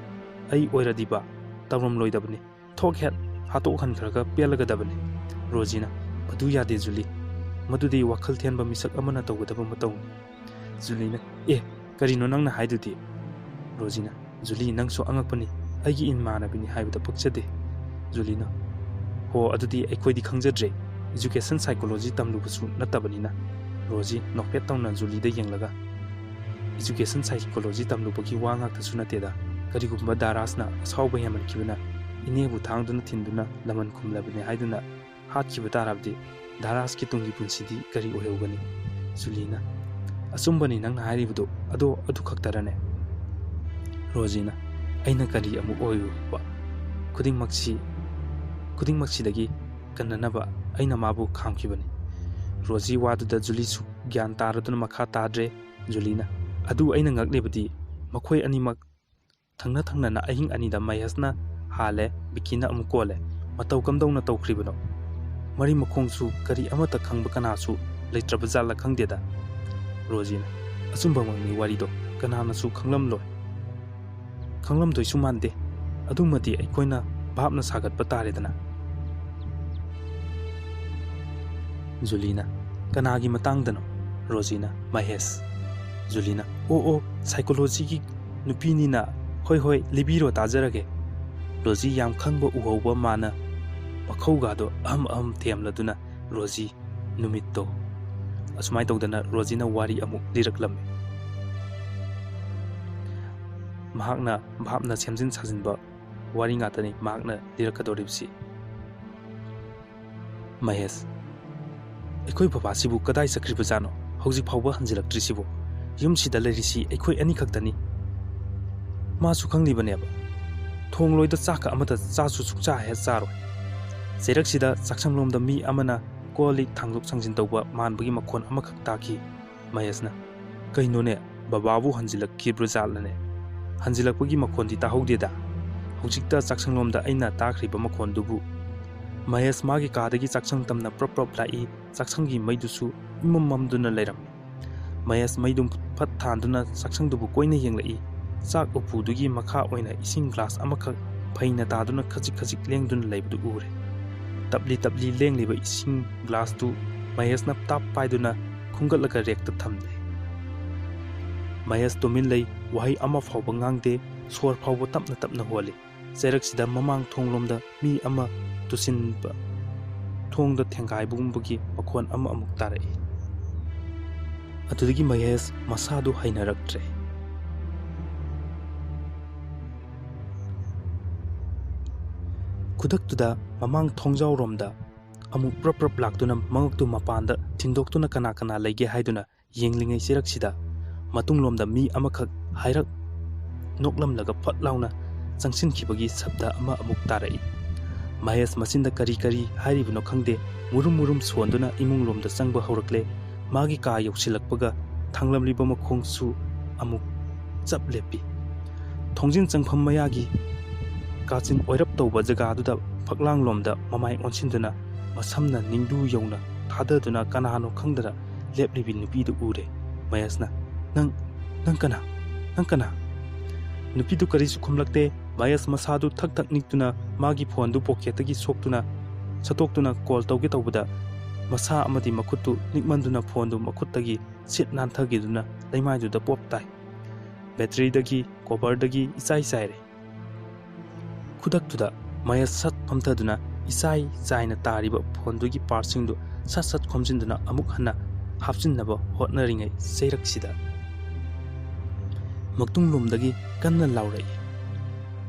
ꯑꯩ ꯑꯣꯏꯔꯗꯤꯕ ꯇꯧꯔꯝꯂꯣꯏꯗꯕꯅꯤ꯫ ꯊꯣꯛ ꯍꯦꯛ ꯍꯥꯠꯇꯣꯛꯍꯟꯈ꯭ꯔꯒ ꯄꯦꯜꯂꯒꯗꯕꯅꯤ꯫ ꯔꯣꯖꯤꯅ, "ꯃꯗꯨ ꯌꯥꯗꯦ ꯖꯨꯂꯤ, ꯃꯗꯨꯗꯤ ꯋꯥꯈꯜ ꯊꯦꯟꯕ ꯃꯤꯁꯛ ꯑꯃꯅ ꯇꯧꯒꯗꯕ ꯃꯇꯧꯅꯤ꯫" ꯖꯨꯂꯤꯅ, "ꯑꯦ, ꯀꯔꯤꯅꯣ ꯅꯪꯅ ꯍꯥꯏꯗꯨꯗꯤ?" ꯔꯣꯖꯤꯅ, "ꯖꯨꯂꯤ, ꯅꯪꯁꯨ ꯑꯉꯛꯄꯅꯤ, ꯑꯩꯒꯤ ꯏꯃꯥꯟꯅꯕꯤꯅꯤ ꯍꯥꯏꯕꯗ ꯄꯛꯆꯗꯦ꯫" ꯖꯨꯂꯤꯅ, "ꯍꯣ, ꯑꯗꯨꯗꯤ ꯑꯩꯈꯣꯏꯗꯤ ꯈꯪꯖꯗ꯭ꯔꯦ, education psychology ꯇꯝꯂꯨꯕꯁꯨ ꯅꯠꯇꯕꯅꯤꯅ꯫" ꯔꯣꯖꯤ ꯅꯣꯛꯐꯦꯠ ꯇꯧꯅ ꯖꯨꯂꯤꯗ ꯌꯦꯡꯂꯒ, "Education psychology ꯇꯝꯂꯨꯕꯒꯤ ꯋꯥ ꯉꯥꯛꯇꯁꯨ ꯅꯠꯇꯦꯗ, ꯀꯔꯤꯒꯨꯝꯕ ꯗꯥꯔꯥꯁꯅ ꯑꯁꯥꯎꯕ ꯍꯦꯟꯃꯟꯈꯤꯕꯅ ꯏꯅꯦꯕꯨ ꯊꯥꯡꯗꯨꯅ ꯊꯤꯟꯗꯨꯅ ꯂꯃꯟ ꯈꯨꯝꯂꯕꯅꯤ ꯍꯥꯏꯗꯨꯅ ꯍꯥꯠꯈꯤꯕ ꯇꯥꯔꯕꯗꯤ ꯗꯥꯔꯥꯁꯀꯤ ꯇꯨꯡꯒꯤ ꯄꯨꯟꯁꯤꯗꯤ ꯀꯔꯤ ꯑꯣꯏꯍꯧꯒꯅꯤ?" ꯖꯨꯂꯤꯅ, "ꯑꯆꯨꯝꯕꯅꯤ ꯅꯪꯅ ꯍꯥꯏꯔꯤꯕꯗꯨ, ꯑꯗꯣ ꯑꯗꯨ ꯈꯛꯇꯔꯅꯦ?" ꯔꯣꯖꯤꯅ, "ꯑꯩꯅ ꯀꯔꯤ ꯑꯃꯨꯛ ꯑꯣꯏꯔꯨꯕ? ꯈꯨꯗꯤꯡꯃꯛꯁꯤ, ꯈꯨꯗꯤꯡꯃꯛꯁꯤꯗꯒꯤ ꯀꯟꯅꯅꯕ ꯑꯩꯅ ꯃꯥꯕꯨ ꯈꯥꯝꯈꯤꯕꯅꯤ꯫" ꯔꯣꯖꯤ ꯋꯥꯗꯨꯗ ꯖꯨꯂꯤꯁꯨ ꯒ꯭ꯌꯥꯟ ꯇꯥꯔꯗꯨꯅ ꯃꯈꯥ ꯇꯥꯗ꯭ꯔꯦ꯫ ꯖꯨꯂꯤꯅ, "ꯑꯗꯨ ꯑꯩꯅ ꯉꯛꯂꯤꯕꯗꯤ ꯃꯈꯣꯏ ꯑꯅꯤꯃꯛ ꯊꯪꯅ ꯊꯪꯅꯅ ꯑꯍꯤꯡ ꯑꯅꯤꯗ ꯃꯍꯦꯁꯅ ꯍꯥꯜꯂꯦ, ꯕꯤꯀꯤꯅ ꯑꯃꯨꯛ ꯀꯣꯜꯂꯦ꯫ ꯃꯇꯧ ꯀꯝꯗꯧꯅ ꯇꯧꯈ꯭ꯔꯤꯕꯅꯣ? ꯃꯔꯤ ꯃꯈꯣꯡꯁꯨ ꯀꯔꯤ ꯑꯃꯠꯇ ꯈꯪꯕ ꯀꯅꯥꯁꯨ ꯂꯩꯇ꯭ꯔꯕ ꯖꯥꯠꯂ ꯈꯪꯗꯦꯗ꯫" ꯔꯣꯖꯤꯅ, "ꯑꯆꯨꯝꯕꯃꯛꯅꯤ ꯋꯥꯔꯤꯗꯣ, ꯀꯅꯥꯅꯁꯨ ꯈꯪꯂꯝꯂꯣꯏ, ꯈꯪꯂꯝꯗꯣꯏꯁꯨ ꯃꯥꯟꯗꯦ꯫ ꯑꯗꯨꯃꯗꯤ ꯑꯩꯈꯣꯏꯅ ꯚꯥꯞꯅ ꯁꯥꯒꯠꯄ ꯇꯥꯔꯦꯗꯅ꯫" ꯖꯨꯂꯤꯅ, "ꯀꯅꯥꯒꯤ ꯃꯇꯥꯡꯗꯅꯣ?" ꯔꯣꯖꯤꯅ, "ꯃꯍꯦꯁ꯫" ꯖꯨꯂꯤꯅ, "ꯑꯣ ꯑꯣ, psychologyꯒꯤ ꯅꯨꯄꯤꯅꯤꯅ, ꯍꯣꯏ ꯍꯣꯏ, ꯂꯤꯕꯤꯔꯣ ꯇꯥꯖꯔꯒꯦ꯫" ꯔꯣꯖꯤ ꯌꯥꯝ ꯈꯪꯕ ꯎꯍꯧꯕ ꯃꯥꯅ ꯃꯈꯧꯒꯥꯗꯣ ꯑꯍꯝ ꯑꯍꯝ ꯊꯦꯝꯂꯗꯨꯅ ꯔꯣꯖꯤ ꯅꯨꯃꯤꯠꯇꯣ ꯑꯁꯨꯃꯥꯏꯅ ꯇꯧꯗꯅ ꯔꯣꯖꯤꯅ ꯋꯥꯔꯤ ꯑꯃꯨꯛ ꯂꯤꯔꯛꯂꯝꯃꯤ꯫ ꯃꯍꯥꯛꯅ ꯚꯥꯞꯅ ꯁꯦꯝꯖꯤꯟ ꯁꯥꯖꯤꯟꯕ ꯋꯥꯔꯤ ꯉꯥꯛꯇꯅꯤ ꯃꯍꯥꯛꯅ ꯂꯤꯔꯛꯀꯗꯧꯔꯤꯕꯁꯤ꯫ ꯃꯍꯦꯁ, "ꯑꯩꯈꯣꯏ ꯕꯕꯥꯁꯤꯕꯨ ꯀꯗꯥꯏ ꯆꯠꯈ꯭ꯔꯤꯕꯖꯥꯠꯅꯣ? ꯍꯧꯖꯤꯛ ꯐꯥꯎꯕ ꯍꯟꯖꯤꯜꯂꯛꯇ꯭ꯔꯤꯁꯤꯕꯨ? ꯌꯨꯝꯁꯤꯗ ꯂꯩꯔꯤꯁꯤ ꯑꯩꯈꯣꯏ ꯑꯅꯤꯈꯛꯇꯅꯤ꯫ ꯃꯥꯁꯨ ꯈꯪꯂꯤꯕꯅꯦꯕ꯫ ꯊꯣꯡꯂꯣꯏꯗ ꯆꯥꯛꯀ ꯑꯃꯠꯇ ꯆꯥꯁꯨ ꯁꯨꯡꯆꯥ ꯍꯦꯛ ꯆꯥꯔꯣꯏ꯫ ꯆꯩꯔꯛꯁꯤꯗ ꯆꯥꯛꯁꯪꯂꯣꯝꯗ ꯃꯤ ꯑꯃꯅ ꯀꯣꯜ ꯂꯤꯛ ꯊꯥꯡꯗꯣꯛ ꯊꯥꯡꯖꯤꯟ ꯇꯧꯕ ꯃꯥꯟꯕꯒꯤ ꯃꯈꯣꯟ ꯑꯃꯈꯛ ꯇꯥꯈꯤ꯫" ꯃꯍꯦꯁꯅ, "ꯀꯩꯅꯣꯅꯦ, ꯕꯕꯥꯕꯨ ꯍꯟꯖꯤꯜꯂꯛꯈꯤꯕ꯭ꯔꯥ ꯖꯥꯠꯂꯅꯦ? ꯍꯟꯖꯤꯜꯂꯛꯄꯒꯤ ꯃꯈꯣꯟꯗꯤ ꯇꯥꯍꯧꯗꯦꯗ꯫ ꯍꯧꯖꯤꯛꯇ ꯆꯥꯛꯁꯪꯂꯣꯝꯗ ꯑꯩꯅ ꯇꯥꯈ꯭ꯔꯤꯕ ꯃꯈꯣꯟꯗꯨꯕꯨ꯫" ꯃꯍꯦꯁ ꯃꯥꯒꯤ ꯀꯥꯗꯒꯤ ꯆꯥꯛꯁꯪ ꯇꯝꯅ ꯄ꯭ꯔꯞ ꯄ꯭ꯔꯞ ꯂꯥꯛꯏ꯫ ꯆꯥꯛꯁꯪꯒꯤ ꯃꯩꯗꯨꯁꯨ ꯏꯃꯝ ꯃꯝꯗꯨꯅ ꯂꯩꯔꯝꯃꯤ꯫ ꯃꯍꯦꯁ ꯃꯩꯗꯨ ꯐꯠ ꯊꯥꯟꯗꯨꯅ ꯆꯥꯛꯁꯪꯗꯨꯕꯨ ꯀꯣꯏꯅ ꯌꯦꯡꯂꯛꯏ꯫ ꯆꯥꯛ ꯎꯄꯨꯗꯨꯒꯤ ꯃꯈꯥ ꯑꯣꯏꯅ ꯏꯁꯤꯡ ꯒ꯭ꯂꯥꯁ ꯑꯃꯈꯛ ꯐꯩꯅ ꯇꯥꯗꯨꯅ ꯈꯖꯤꯛ ꯈꯖꯤꯛ ꯂꯦꯡꯗꯨꯅ ꯂꯩꯕꯗꯨ ꯎꯔꯦ꯫ ꯇꯞꯂꯤ ꯇꯞꯂꯤ ꯂꯦꯡꯂꯤꯕ ꯏꯁꯤꯡ ꯒ꯭ꯂꯥꯁꯇꯨ ꯃꯍꯦꯁꯅ ꯇꯥꯞ ꯄꯥꯏꯗꯨꯅ ꯈꯨꯝꯒꯠꯂꯒ ꯔꯦꯛꯇ ꯊꯝꯂꯦ꯫ ꯃꯍꯦꯁ ꯇꯨꯃꯤꯟ ꯂꯩ, ꯋꯥꯍꯩ ꯑꯃ ꯐꯥꯎꯕ ꯉꯥꯡꯗꯦ, ꯁꯣꯔ ꯐꯥꯎꯕ ꯇꯞꯅ ꯇꯞꯅ ꯍꯣꯜꯂꯤ꯫ ꯆꯩꯔꯛꯁꯤꯗ ꯃꯃꯥꯡ ꯊꯣꯡꯂꯣꯝꯗ ꯃꯤ ꯑꯃ ꯇꯨꯁꯤꯟꯕ, ꯊꯣꯡꯗ ꯊꯦꯡꯒꯥꯏꯕꯒꯨꯝꯕꯒꯤ ꯃꯈꯣꯟ ꯑꯃ ꯑꯃꯨꯛ ꯇꯥꯔꯛꯏ꯫ ꯑꯗꯨꯗꯒꯤ ꯃꯍꯦꯁ ꯃꯁꯥꯗꯨ ꯍꯩꯅꯔꯛꯇ꯭ꯔꯦ꯫ ꯈꯨꯗꯛꯇꯨꯗ ꯃꯃꯥꯡ ꯊꯣꯡꯖꯥꯎꯔꯣꯝꯗ ꯑꯃꯨꯛ ꯄ꯭ꯔꯞ ꯄ꯭ꯔꯞ ꯂꯥꯛꯇꯨꯅ ꯃꯉꯛꯇꯨ ꯃꯄꯥꯟꯗ ꯊꯤꯟꯗꯣꯛꯇꯨꯅ ꯀꯅꯥ ꯀꯅꯥ ꯂꯩꯒꯦ ꯍꯥꯏꯗꯨꯅ ꯌꯦꯡꯂꯤꯉꯩ ꯆꯩꯔꯛꯁꯤꯗ ꯃꯇꯨꯡꯂꯣꯝꯗ ꯃꯤ ꯑꯃꯈꯛ ꯍꯥꯏꯔꯛ ꯅꯣꯛꯂꯝꯂꯒ ꯐꯠ ꯂꯥꯎꯅ ꯆꯪꯁꯤꯟꯈꯤꯕꯒꯤ ꯁꯕꯗ ꯑꯃ ꯑꯃꯨꯛ ꯇꯥꯔꯛꯏ꯫ ꯃꯍꯦꯁ ꯃꯆꯤꯟꯗ ꯀꯔꯤ ꯀꯔꯤ ꯍꯥꯏꯔꯤꯕꯅꯣ ꯈꯪꯗꯦ, ꯃꯨꯔꯨꯝ ꯃꯨꯔꯨꯝ ꯁꯣꯟꯗꯨꯅ ꯏꯃꯨꯡꯂꯣꯝꯗ ꯆꯪꯕ ꯍꯧꯔꯛꯂꯦ꯫ ꯃꯥꯒꯤ ꯀꯥ ꯌꯧꯁꯤꯜꯂꯛꯄꯒ ꯊꯥꯡꯂꯝꯂꯤꯕ ꯃꯈꯣꯡꯁꯨ ꯑꯃꯨꯛ ꯆꯞ ꯂꯦꯞꯄꯤ꯫ ꯊꯣꯡꯖꯤꯟ ꯆꯪꯐꯝ ꯃꯌꯥꯒꯤ ꯀꯥꯆꯤꯟ ꯑꯣꯏꯔꯞ ꯇꯧꯕ ꯖꯒꯥꯗꯨꯗ ꯐꯛꯂꯥꯡꯂꯣꯝꯗ ꯃꯃꯥꯏ ꯑꯣꯟꯁꯤꯟꯗꯨꯅ ꯃꯁꯝꯅ ꯅꯤꯡꯗꯨ ꯌꯧꯅ ꯊꯥꯗꯗꯨꯅ ꯀꯅꯥꯅꯣ ꯈꯪꯗꯅ ꯂꯦꯞꯂꯤꯕꯤ ꯅꯨꯄꯤꯗꯨ ꯎꯔꯦ꯫ ꯃꯍꯦꯁꯅ, "ꯅꯪ, ꯅꯪ ꯀꯅꯥ? ꯅꯪ ꯀꯅꯥ?" ꯅꯨꯄꯤꯗꯨ ꯀꯔꯤꯁꯨ ꯈꯨꯝꯂꯛꯇꯦ꯫ ꯃꯍꯦꯁ ꯃꯁꯥꯗꯨ ꯊꯛ ꯊꯛ ꯅꯤꯛꯇꯨꯅ ꯃꯥꯒꯤ ꯐꯣꯟꯗꯨ ꯄꯣꯀꯦꯠꯇꯒꯤ ꯁꯣꯛꯇꯨꯅ ꯁꯠꯇꯣꯛꯇꯨꯅ ꯀꯣꯜ ꯇꯧꯒꯦ ꯇꯧꯕꯗ ꯃꯁꯥ ꯑꯃꯗꯤ ꯃꯈꯨꯠꯇꯨ ꯅꯤꯛꯃꯟꯗꯨꯅ ꯐꯣꯟꯗꯨ ꯃꯈꯨꯠꯇꯒꯤ ꯁꯤꯠ ꯅꯥꯟꯊꯈꯤꯗꯨꯅ ꯂꯩꯃꯥꯏꯗꯨꯗ ꯄꯣꯞ ꯇꯥꯏ꯫ ꯕꯦꯇꯔꯤꯗꯒꯤ, ꯀꯣꯚꯔꯗꯒꯤ ꯏꯆꯥꯏ ꯆꯥꯏꯔꯦ꯫ ꯈꯨꯗꯛꯇꯨꯗ ꯃꯍꯦꯁ ꯁꯠ ꯐꯝꯊꯗꯨꯅ ꯏꯆꯥꯏ ꯆꯥꯏꯅ ꯇꯥꯔꯤꯕ ꯐꯣꯟꯗꯨꯒꯤ ꯄꯥꯔꯠꯁꯤꯡꯗꯨ ꯁꯠ ꯁꯠ ꯈꯣꯝꯖꯤꯟꯗꯨꯅ ꯑꯃꯨꯛ ꯍꯟꯅ ꯍꯥꯞꯆꯤꯟꯅꯕ ꯍꯣꯠꯅꯔꯤꯉꯩ ꯆꯩꯔꯛꯁꯤꯗ ꯃꯇꯨꯡꯂꯣꯝꯗꯒꯤ ꯀꯟꯅ ꯂꯥꯎꯔꯛꯏ꯫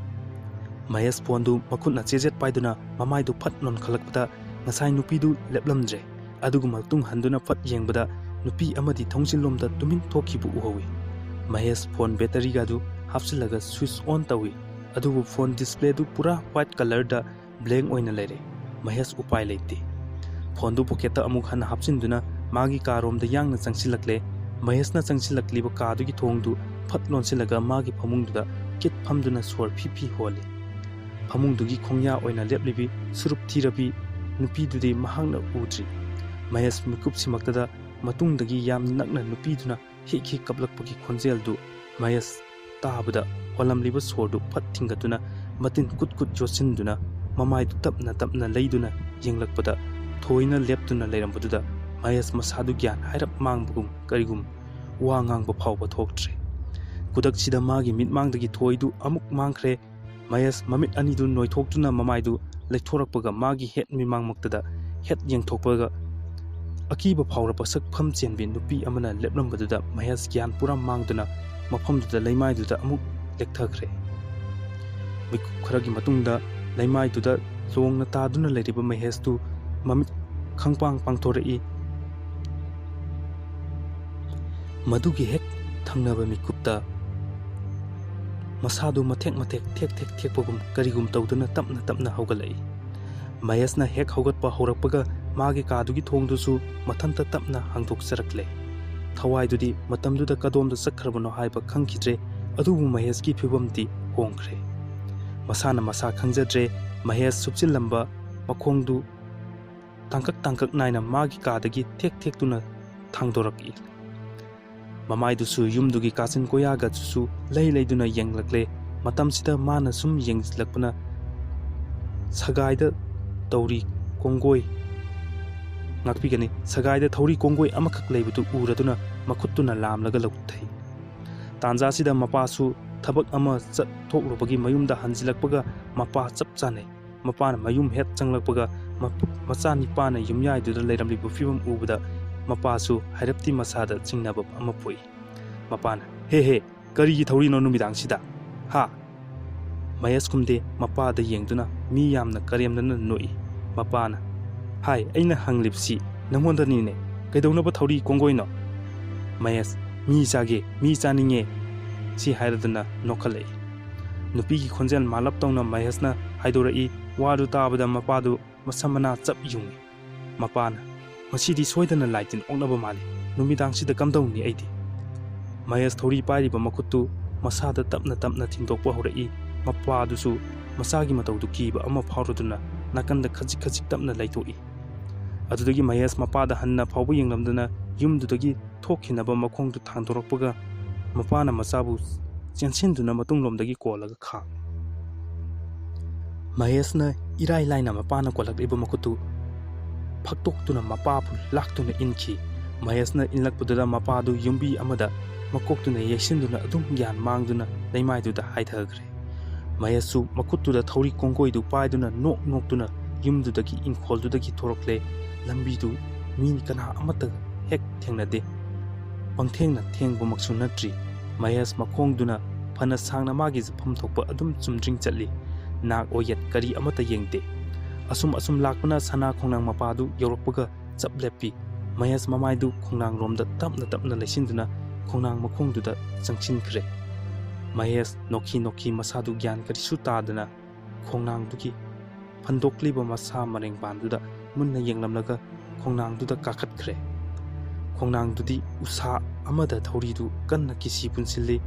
ꯃꯍꯦꯁ ꯐꯣꯟꯗꯨ ꯃꯈꯨꯠꯅ ꯆꯦꯖꯦꯠ ꯄꯥꯏꯗꯨꯅ ꯃꯃꯥꯏꯗꯨ ꯐꯠ ꯅꯣꯟꯈꯠꯂꯛꯄꯗ ꯉꯁꯥꯏ ꯅꯨꯄꯤꯗꯨ ꯂꯦꯞꯂꯝꯗ꯭ꯔꯦ꯫ ꯑꯗꯨꯒ ꯃꯇꯨꯡ ꯍꯟꯗꯨꯅ ꯐꯠ ꯌꯦꯡꯕꯗ ꯅꯨꯄꯤ ꯑꯃꯗꯤ ꯊꯣꯡꯖꯤꯜꯂꯣꯝꯗ ꯇꯨꯃꯤꯟ ꯊꯣꯛꯈꯤꯕ ꯎꯍꯧꯏ꯫ ꯃꯍꯦꯁ ꯐꯣꯟ ꯕꯦꯇꯔꯤꯒꯗꯨ ꯍꯥꯞꯆꯤꯜꯂꯒ ꯁ꯭ꯋꯤꯆ ꯑꯣꯟ ꯇꯧꯏ꯫ ꯑꯗꯨꯕꯨ ꯐꯣꯟ ꯗꯤꯁꯄ꯭ꯂꯦꯗꯨ ꯄꯨꯔꯥ ꯋꯥꯏꯠ ꯀꯂꯔꯗ ꯕ꯭ꯂꯦꯡ ꯑꯣꯏꯅ ꯂꯩꯔꯦ꯫ ꯃꯍꯦꯁ ꯎꯄꯥꯏ ꯂꯩꯇꯦ꯫ ꯐꯣꯟꯗꯨ ꯄꯣꯀꯦꯠꯇ ꯑꯃꯨꯛ ꯍꯟꯅ ꯍꯥꯞꯆꯤꯟꯗꯨꯅ ꯃꯥꯒꯤ ꯀꯥꯔꯣꯝꯗ ꯌꯥꯡꯅ ꯆꯪꯁꯤꯜꯂꯛꯂꯦ꯫ ꯃꯍꯦꯁꯅ ꯆꯪꯁꯤꯜꯂꯛꯂꯤꯕ ꯀꯥꯗꯨꯒꯤ ꯊꯣꯡꯗꯨ ꯐꯠ ꯂꯣꯟꯁꯤꯜꯂꯒ ꯃꯥꯒꯤ ꯐꯃꯨꯡꯗꯨꯗ ꯀꯤꯠ ꯐꯝꯗꯨꯅ ꯁꯣꯔ ꯐꯤ ꯐꯤ ꯍꯣꯜꯂꯤ꯫ ꯐꯃꯨꯡꯗꯨꯒꯤ ꯈꯣꯡꯌꯥ ꯑꯣꯏꯅ ꯂꯦꯞꯂꯤꯕꯤ ꯁꯨꯔꯨꯞ ꯊꯤꯔꯕꯤ ꯅꯨꯄꯤꯗꯨꯗꯤ ꯃꯍꯥꯛꯅ ꯎꯗ꯭ꯔꯤ꯫ ꯃꯍꯦꯁ ꯃꯤꯀꯨꯞ ꯁꯤꯃꯛꯇꯗ ꯃꯇꯨꯡꯗꯒꯤ ꯌꯥꯝ ꯅꯛꯅ ꯅꯨꯄꯤꯗꯨꯅ ꯍꯤꯛ ꯍꯤꯛ ꯀꯞꯂꯛꯄꯒꯤ ꯈꯣꯟꯖꯦꯜꯗꯨ ꯃꯍꯦꯁ ꯇꯥꯕꯗ ꯍꯣꯜꯂꯝꯂꯤꯕ ꯁꯣꯔꯗꯨ ꯐꯠ ꯊꯤꯡꯒꯠꯇꯨꯅ ꯃꯇꯤꯟ ꯀꯨꯠ ꯀꯨꯠ ꯌꯣꯠꯁꯤꯟꯗꯨꯅ ꯃꯃꯥꯏꯗꯨ ꯇꯞꯅ ꯇꯞꯅ ꯂꯩꯗꯨꯅ ꯌꯦꯡꯂꯛꯄꯗ ꯊꯣꯏꯅ ꯂꯦꯞꯇꯨꯅ ꯂꯩꯔꯝꯕꯗꯨꯗ ꯃꯍꯦꯁ ꯃꯁꯥꯗꯨ ꯒ꯭ꯌꯥꯟ ꯍꯥꯏꯔꯞ ꯃꯥꯡꯕꯒꯨꯝ ꯀꯔꯤꯒꯨꯝ ꯋꯥ ꯉꯥꯡꯕ ꯐꯥꯎꯕ ꯊꯣꯛꯇ꯭ꯔꯦ꯫ ꯈꯨꯗꯛꯁꯤꯗ ꯃꯥꯒꯤ ꯃꯤꯠꯃꯥꯡꯗꯒꯤ ꯊꯣꯏꯗꯨ ꯑꯃꯨꯛ ꯃꯥꯡꯈ꯭ꯔꯦ꯫ ꯃꯍꯦꯁ ꯃꯃꯤꯠ ꯑꯅꯤꯗꯨ ꯅꯣꯏꯊꯣꯛꯇꯨꯅ ꯃꯃꯥꯏꯗꯨ ꯂꯩꯊꯣꯔꯛꯄꯒ ꯃꯥꯒꯤ ꯍꯦꯠ ꯃꯤꯃꯥꯡꯃꯛꯇꯗ ꯍꯦꯠ ꯌꯦꯡꯊꯣꯛꯄꯒ ꯑꯀꯤꯕ ꯐꯥꯎꯔꯕ ꯁꯛꯐꯝ ꯆꯦꯟꯕꯤ ꯅꯨꯄꯤ ꯑꯃꯅ ꯂꯦꯞꯂꯝꯕꯗꯨꯗ ꯃꯍꯦꯁ ꯒ꯭ꯌꯥꯟ ꯄꯨꯔꯥ ꯃꯥꯡꯗꯨꯅ ꯃꯐꯝꯗꯨꯗ ꯂꯩꯃꯥꯏꯗꯨꯗ ꯑꯃꯨꯛ ꯂꯦꯛꯊꯈ꯭ꯔꯦ꯫ ꯃꯤꯀꯨꯞ ꯈꯔꯒꯤ ꯃꯇꯨꯡꯗ ꯂꯩꯃꯥꯏꯗꯨꯗ ꯂꯣꯡꯅ ꯇꯥꯗꯨꯅ ꯂꯩꯔꯤꯕ ꯃꯍꯦꯁꯇꯨ ꯃꯃꯤꯠ ꯈꯪꯄꯥꯡ ꯄꯥꯡꯊꯣꯔꯛꯏ꯫ ꯃꯗꯨꯒꯤ ꯍꯦꯛ ꯊꯪꯅꯕ ꯃꯤꯀꯨꯞꯇ ꯃꯁꯥꯗꯨ ꯃꯊꯦꯛ ꯃꯊꯦꯛ ꯊꯦꯛ ꯊꯦꯛ ꯊꯦꯛꯄꯒꯨꯝ ꯀꯔꯤꯒꯨꯝ ꯇꯧꯗꯨꯅ ꯇꯞꯅ ꯇꯞꯅ ꯍꯧꯒꯠꯂꯛꯏ꯫ ꯃꯍꯦꯁꯅ ꯍꯦꯛ ꯍꯧꯒꯠꯄ ꯍꯧꯔꯛꯄꯒ ꯃꯥꯒꯤ ꯀꯥꯗꯨꯒꯤ ꯊꯣꯡꯗꯨꯁꯨ ꯃꯊꯟꯇ ꯇꯞꯅ ꯍꯥꯡꯗꯣꯛꯆꯔꯛꯂꯦ꯫ ꯊꯋꯥꯏꯗꯨꯗꯤ ꯃꯇꯝꯗꯨꯗ ꯀꯗꯣꯝꯗ ꯆꯠꯈ꯭ꯔꯕꯅꯣ ꯍꯥꯏꯕ ꯈꯪꯈꯤꯗ꯭ꯔꯦ꯫ ꯑꯗꯨꯕꯨ ꯃꯍꯦꯁꯀꯤ ꯐꯤꯕꯝꯗꯤ ꯍꯣꯡꯈ꯭ꯔꯦ꯫ ꯃꯁꯥꯅ ꯃꯁꯥ ꯈꯪꯖꯗ꯭ꯔꯦ꯫ ꯃꯍꯦꯁ ꯁꯨꯞꯆꯤꯜꯂꯝꯕ ꯃꯈꯣꯡꯗꯨ ꯇꯥꯡꯀꯛ ꯇꯥꯡꯀꯛ ꯅꯥꯏꯅ ꯃꯥꯒꯤ ꯀꯥꯗꯒꯤ ꯊꯦꯛ ꯊꯦꯛꯇꯨꯅ ꯊꯥꯡꯗꯣꯔꯛꯏ꯫ ꯃꯃꯥꯏꯗꯨꯁꯨ ꯌꯨꯝꯗꯨꯒꯤ ꯀꯥꯆꯤꯟ ꯀꯣꯌꯥꯒꯗꯨꯁꯨ ꯂꯩ ꯂꯩꯗꯨꯅ ꯌꯦꯡꯂꯛꯂꯦ꯫ ꯃꯇꯝꯁꯤꯗ ꯃꯥꯅ ꯁꯨꯝ ꯌꯦꯡꯁꯤꯜꯂꯛꯄꯅ ꯁꯒꯥꯏꯗ ꯇꯧꯔꯤ ꯀꯣꯡꯒꯣꯏ, ꯉꯥꯛꯄꯤꯒꯅꯤ, ꯁꯒꯥꯏꯗ ꯊꯧꯔꯤ ꯀꯣꯡꯒꯣꯏ ꯑꯃꯈꯛ ꯂꯩꯕꯗꯨ ꯎꯔꯗꯨꯅ ꯃꯈꯨꯠꯇꯨꯅ ꯂꯥꯝꯂꯒ ꯂꯧꯊꯩ꯫ ꯇꯥꯟꯖꯥꯁꯤꯗ ꯃꯄꯥꯁꯨ ꯊꯕꯛ ꯑꯃ ꯆꯠꯊꯣꯛꯂꯨꯕꯒꯤ ꯃꯌꯨꯝꯗ ꯍꯟꯖꯤꯜꯂꯛꯄꯒ ꯃꯄꯥ ꯆꯞ ꯆꯥꯅꯩ꯫ ꯃꯄꯥꯅ ꯃꯌꯨꯝ ꯍꯦꯛ ꯆꯪꯂꯛꯄꯒ ꯃ-, ꯃꯆꯥꯅꯤꯄꯥꯅ ꯌꯨꯝꯌꯥꯏꯗꯨꯗ ꯂꯩꯔꯝꯂꯤꯕ ꯐꯤꯕꯝ ꯎꯕꯗ ꯃꯄꯥꯁꯨ ꯍꯥꯏꯔꯞꯇꯤ ꯃꯁꯥꯗ ꯆꯤꯡꯅꯕ ꯑꯃ ꯄꯣꯛꯏ꯫ ꯃꯄꯥꯅ, "ꯍꯦ ꯍꯦ, ꯀꯔꯤꯒꯤ ꯊꯧꯔꯤꯅꯣ ꯅꯨꯃꯤꯗꯥꯡꯁꯤꯗ? ꯍꯥ?" ꯃꯍꯦꯁ ꯈꯨꯝꯗꯦ, ꯃꯄꯥꯗ ꯌꯦꯡꯗꯨꯅ ꯃꯤ ꯌꯥꯝꯅ ꯀꯔꯦꯝꯅꯅ ꯅꯣꯛꯏ꯫ ꯃꯄꯥꯅ, "ꯍꯥꯏ, ꯑꯩꯅ ꯍꯪꯂꯤꯕꯁꯤ ꯅꯪꯉꯣꯟꯗꯅꯤꯅꯦ꯫ ꯀꯩꯗꯧꯅꯕ ꯊꯧꯔꯤ ꯀꯣꯡꯒꯣꯏꯅꯣ?" ꯃꯍꯦꯁ, "ꯃꯤ ꯆꯥꯒꯦ, ꯃꯤ ꯆꯥꯅꯤꯡꯉꯦ," ꯁꯤ ꯍꯥꯏꯔꯗꯨꯅ ꯅꯣꯛꯈꯠꯂꯛꯏ꯫ ꯅꯨꯄꯤꯒꯤ ꯈꯣꯟꯖꯦꯜ ꯃꯥꯂꯞ ꯇꯧꯅ ꯃꯍꯦꯁꯅ ꯍꯥꯏꯗꯣꯔꯛꯏ꯫ ꯋꯥꯗꯨ ꯇꯥꯕꯗ ꯃꯄꯥꯗꯨ ꯃꯁꯝ ꯃꯅꯥ ꯆꯞ ꯌꯨꯡꯏ꯫ ꯃꯄꯥꯅ, "ꯉꯁꯤꯗꯤ ꯁꯣꯏꯗꯅ ꯂꯥꯏ ꯇꯤꯟ ꯑꯣꯛꯅꯕ ꯃꯥꯜꯂꯤ꯫ ꯅꯨꯃꯤꯗꯥꯡꯁꯤꯗ ꯀꯝꯗꯧꯅꯤ ꯑꯩꯗꯤ?" ꯃꯍꯦꯁ ꯊꯧꯔꯤ ꯄꯥꯏꯔꯤꯕ ꯃꯈꯨꯠꯇꯨ ꯃꯁꯥꯗ ꯇꯞꯅ ꯇꯞꯅ ꯊꯤꯟꯗꯣꯛꯄ ꯍꯧꯔꯛꯏ꯫ ꯃꯄꯥꯗꯨꯁꯨ ꯃꯆꯥꯒꯤ ꯃꯇꯧꯗꯨ ꯀꯤꯕ ꯑꯃ ꯐꯥꯎꯔꯗꯨꯅ ꯅꯥꯀꯟꯗ ꯈꯖꯤꯛ ꯈꯖꯤꯛ ꯇꯞꯅ ꯂꯩꯊꯣꯛꯏ꯫ ꯑꯗꯨꯗꯒꯤ ꯃꯍꯦꯁ ꯃꯄꯥꯗ ꯍꯟꯅ ꯐꯥꯎꯕ ꯌꯦꯡꯂꯝꯗꯅ ꯌꯨꯝꯗꯨꯗꯒꯤ ꯊꯣꯛꯈꯤꯅꯕ ꯃꯈꯣꯡꯗꯨ ꯊꯥꯡꯗꯣꯔꯛꯄꯒ ꯃꯄꯥꯅ ꯃꯆꯥꯕꯨ ꯆꯦꯟꯁꯤꯟꯗꯨꯅ ꯃꯇꯨꯡꯂꯣꯝꯗꯒꯤ ꯀꯣꯜꯂꯒ ꯈꯥꯝꯃꯤ꯫ ꯃꯍꯦꯁꯅ ꯏꯔꯥꯏ ꯂꯥꯏꯅ ꯃꯄꯥꯅ ꯀꯣꯜꯂꯛꯂꯤꯕ ꯃꯈꯨꯠꯇꯨ ꯐꯛꯇꯣꯛꯇꯨꯅ ꯃꯄꯥꯕꯨ ꯂꯥꯛꯇꯨꯅ ꯏꯟꯈꯤ꯫ ꯃꯍꯦꯁꯅ ꯏꯟꯂꯛꯄꯗꯨꯗ ꯃꯄꯥꯗꯨ ꯌꯨꯝꯕꯤ ꯑꯃꯗ ꯃꯀꯣꯛꯇꯨꯅ ꯌꯩꯁꯤꯟꯗꯨꯅ ꯑꯗꯨꯝ ꯒ꯭ꯌꯥꯟ ꯃꯥꯡꯗꯨꯅ ꯂꯩꯃꯥꯏꯗꯨꯗ ꯍꯥꯏꯊꯈ꯭ꯔꯦ꯫ ꯃꯍꯦꯁꯁꯨ ꯃꯈꯨꯠꯇꯨꯗ ꯊꯧꯔꯤ ꯀꯣꯡꯒꯣꯏꯗꯨ ꯄꯥꯏꯗꯨꯅ ꯅꯣꯛ ꯅꯣꯛꯇꯨꯅ ꯌꯨꯝꯗꯨꯗꯒꯤ ꯏꯪꯈꯣꯜꯗꯨꯗꯒꯤ ꯊꯣꯔꯛꯂꯦ꯫ ꯂꯝꯕꯤꯗꯨ ꯃꯤ ꯀꯅꯥ ꯑꯃꯠꯇ ꯍꯦꯛ ꯊꯦꯡꯅꯗꯦ꯫ ꯄꯪꯊꯦꯡꯅ ꯊꯦꯡꯕꯃꯛꯁꯨ ꯅꯠꯇ꯭ꯔꯤ꯫ ꯃꯍꯦꯁ ꯃꯈꯣꯡꯗꯨꯅ ꯐꯅ ꯁꯥꯡꯅ ꯃꯥꯒꯤ ꯆꯠꯐꯝ ꯊꯣꯛꯄ ꯑꯗꯨꯝ ꯆꯨꯝꯗ꯭ꯔꯤꯡ ꯆꯠꯂꯤ꯫ ꯅꯥꯛ ꯑꯣꯏꯌꯦꯠ ꯀꯔꯤ ꯑꯃꯠꯇ ꯌꯦꯡꯗꯦ꯫ ꯑꯁꯨꯝ ꯑꯁꯨꯝ ꯂꯥꯛꯄꯅ ꯁꯅꯥ ꯈꯣꯡꯅꯥꯡ ꯃꯄꯥꯗꯨ ꯌꯧꯔꯛꯄꯒ ꯆꯞ ꯂꯦꯞꯄꯤ꯫ ꯃꯍꯦꯁ ꯃꯃꯥꯏꯗꯨ ꯈꯣꯡꯅꯥꯡꯔꯣꯝꯗ ꯇꯞꯅ ꯇꯞꯅ ꯂꯩꯁꯤꯟꯗꯨꯅ ꯈꯣꯡꯅꯥꯡ ꯃꯈꯣꯡꯗꯨꯗ ꯆꯪꯁꯤꯟꯈ꯭ꯔꯦ꯫ ꯃꯍꯦꯁ ꯅꯣꯛꯈꯤ ꯅꯣꯛꯈꯤ ꯃꯁꯥꯗꯨ ꯒ꯭ꯌꯥꯟ ꯀꯔꯤꯁꯨ ꯇꯥꯗꯅ ꯈꯣꯡꯅꯥꯡꯗꯨꯒꯤ ꯐꯟꯗꯣꯛꯂꯤꯕ ꯃꯁꯥ ꯃꯔꯦꯡꯄꯥꯟꯗꯨꯗ ꯃꯨꯟꯅ ꯌꯦꯡꯂꯝꯂꯒ ꯈꯣꯡꯅꯥꯡꯗꯨꯗ ꯀꯥꯈꯠꯈ꯭ꯔꯦ꯫ ꯈꯣꯡꯅꯥꯡꯗꯨꯗꯤ ꯎꯁꯥ ꯑꯃꯗ ꯊꯧꯔꯤꯗꯨ ꯀꯟꯅ ꯀꯤꯁꯤ ꯄꯨꯟꯁꯤꯜꯂꯤ꯫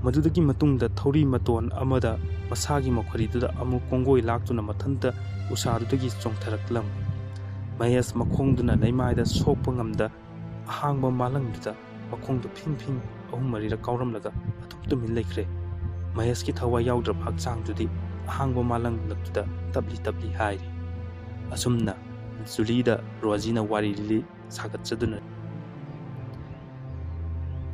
ꯃꯗꯨꯗꯒꯤ ꯃꯇꯨꯡꯗ ꯊꯧꯔꯤ ꯃꯇꯣꯟ ꯑꯃꯗ ꯃꯁꯥꯒꯤ ꯃꯈꯣꯔꯤꯗꯨꯗ ꯑꯃꯨꯛ ꯀꯣꯡꯒꯣꯏ ꯂꯥꯛꯇꯨꯅ ꯃꯊꯟꯇ ꯎꯁꯥꯗꯨꯗꯒꯤ ꯆꯣꯡꯊꯔꯛꯂꯝꯃꯤ꯫ ꯃꯍꯦꯁ ꯃꯈꯣꯡꯗꯨꯅ ꯂꯩꯃꯥꯏꯗ ꯁꯣꯛꯄ ꯉꯝꯗ ꯑꯍꯥꯡꯕ ꯃꯥꯂꯪꯗꯨꯗ ꯃꯈꯣꯡꯗꯨ ꯐꯤꯡ ꯐꯤꯡ ꯑꯍꯨꯝ ꯃꯔꯤꯔꯛ ꯀꯥꯎꯔꯝꯂꯒ ꯑꯗꯨꯝ ꯇꯨꯃꯤꯟ ꯂꯩꯈ꯭ꯔꯦ꯫ ꯃꯍꯦꯁꯀꯤ ꯊꯋꯥꯏ ꯌꯥꯎꯗ꯭ꯔꯕ ꯍꯛꯆꯥꯡꯗꯨꯗꯤ ꯑꯍꯥꯡꯕ ꯃꯥꯂꯪꯂꯛꯇꯨꯗ ꯇꯞꯂꯤ ꯇꯞꯂꯤ ꯍꯥꯏꯔꯤ꯫ ꯑꯁꯨꯝꯅ ꯖꯨꯂꯤꯗ ꯔꯣꯖꯤꯅ ꯋꯥꯔꯤ ꯂꯤ ꯁꯥꯒꯠꯆꯗꯨꯅ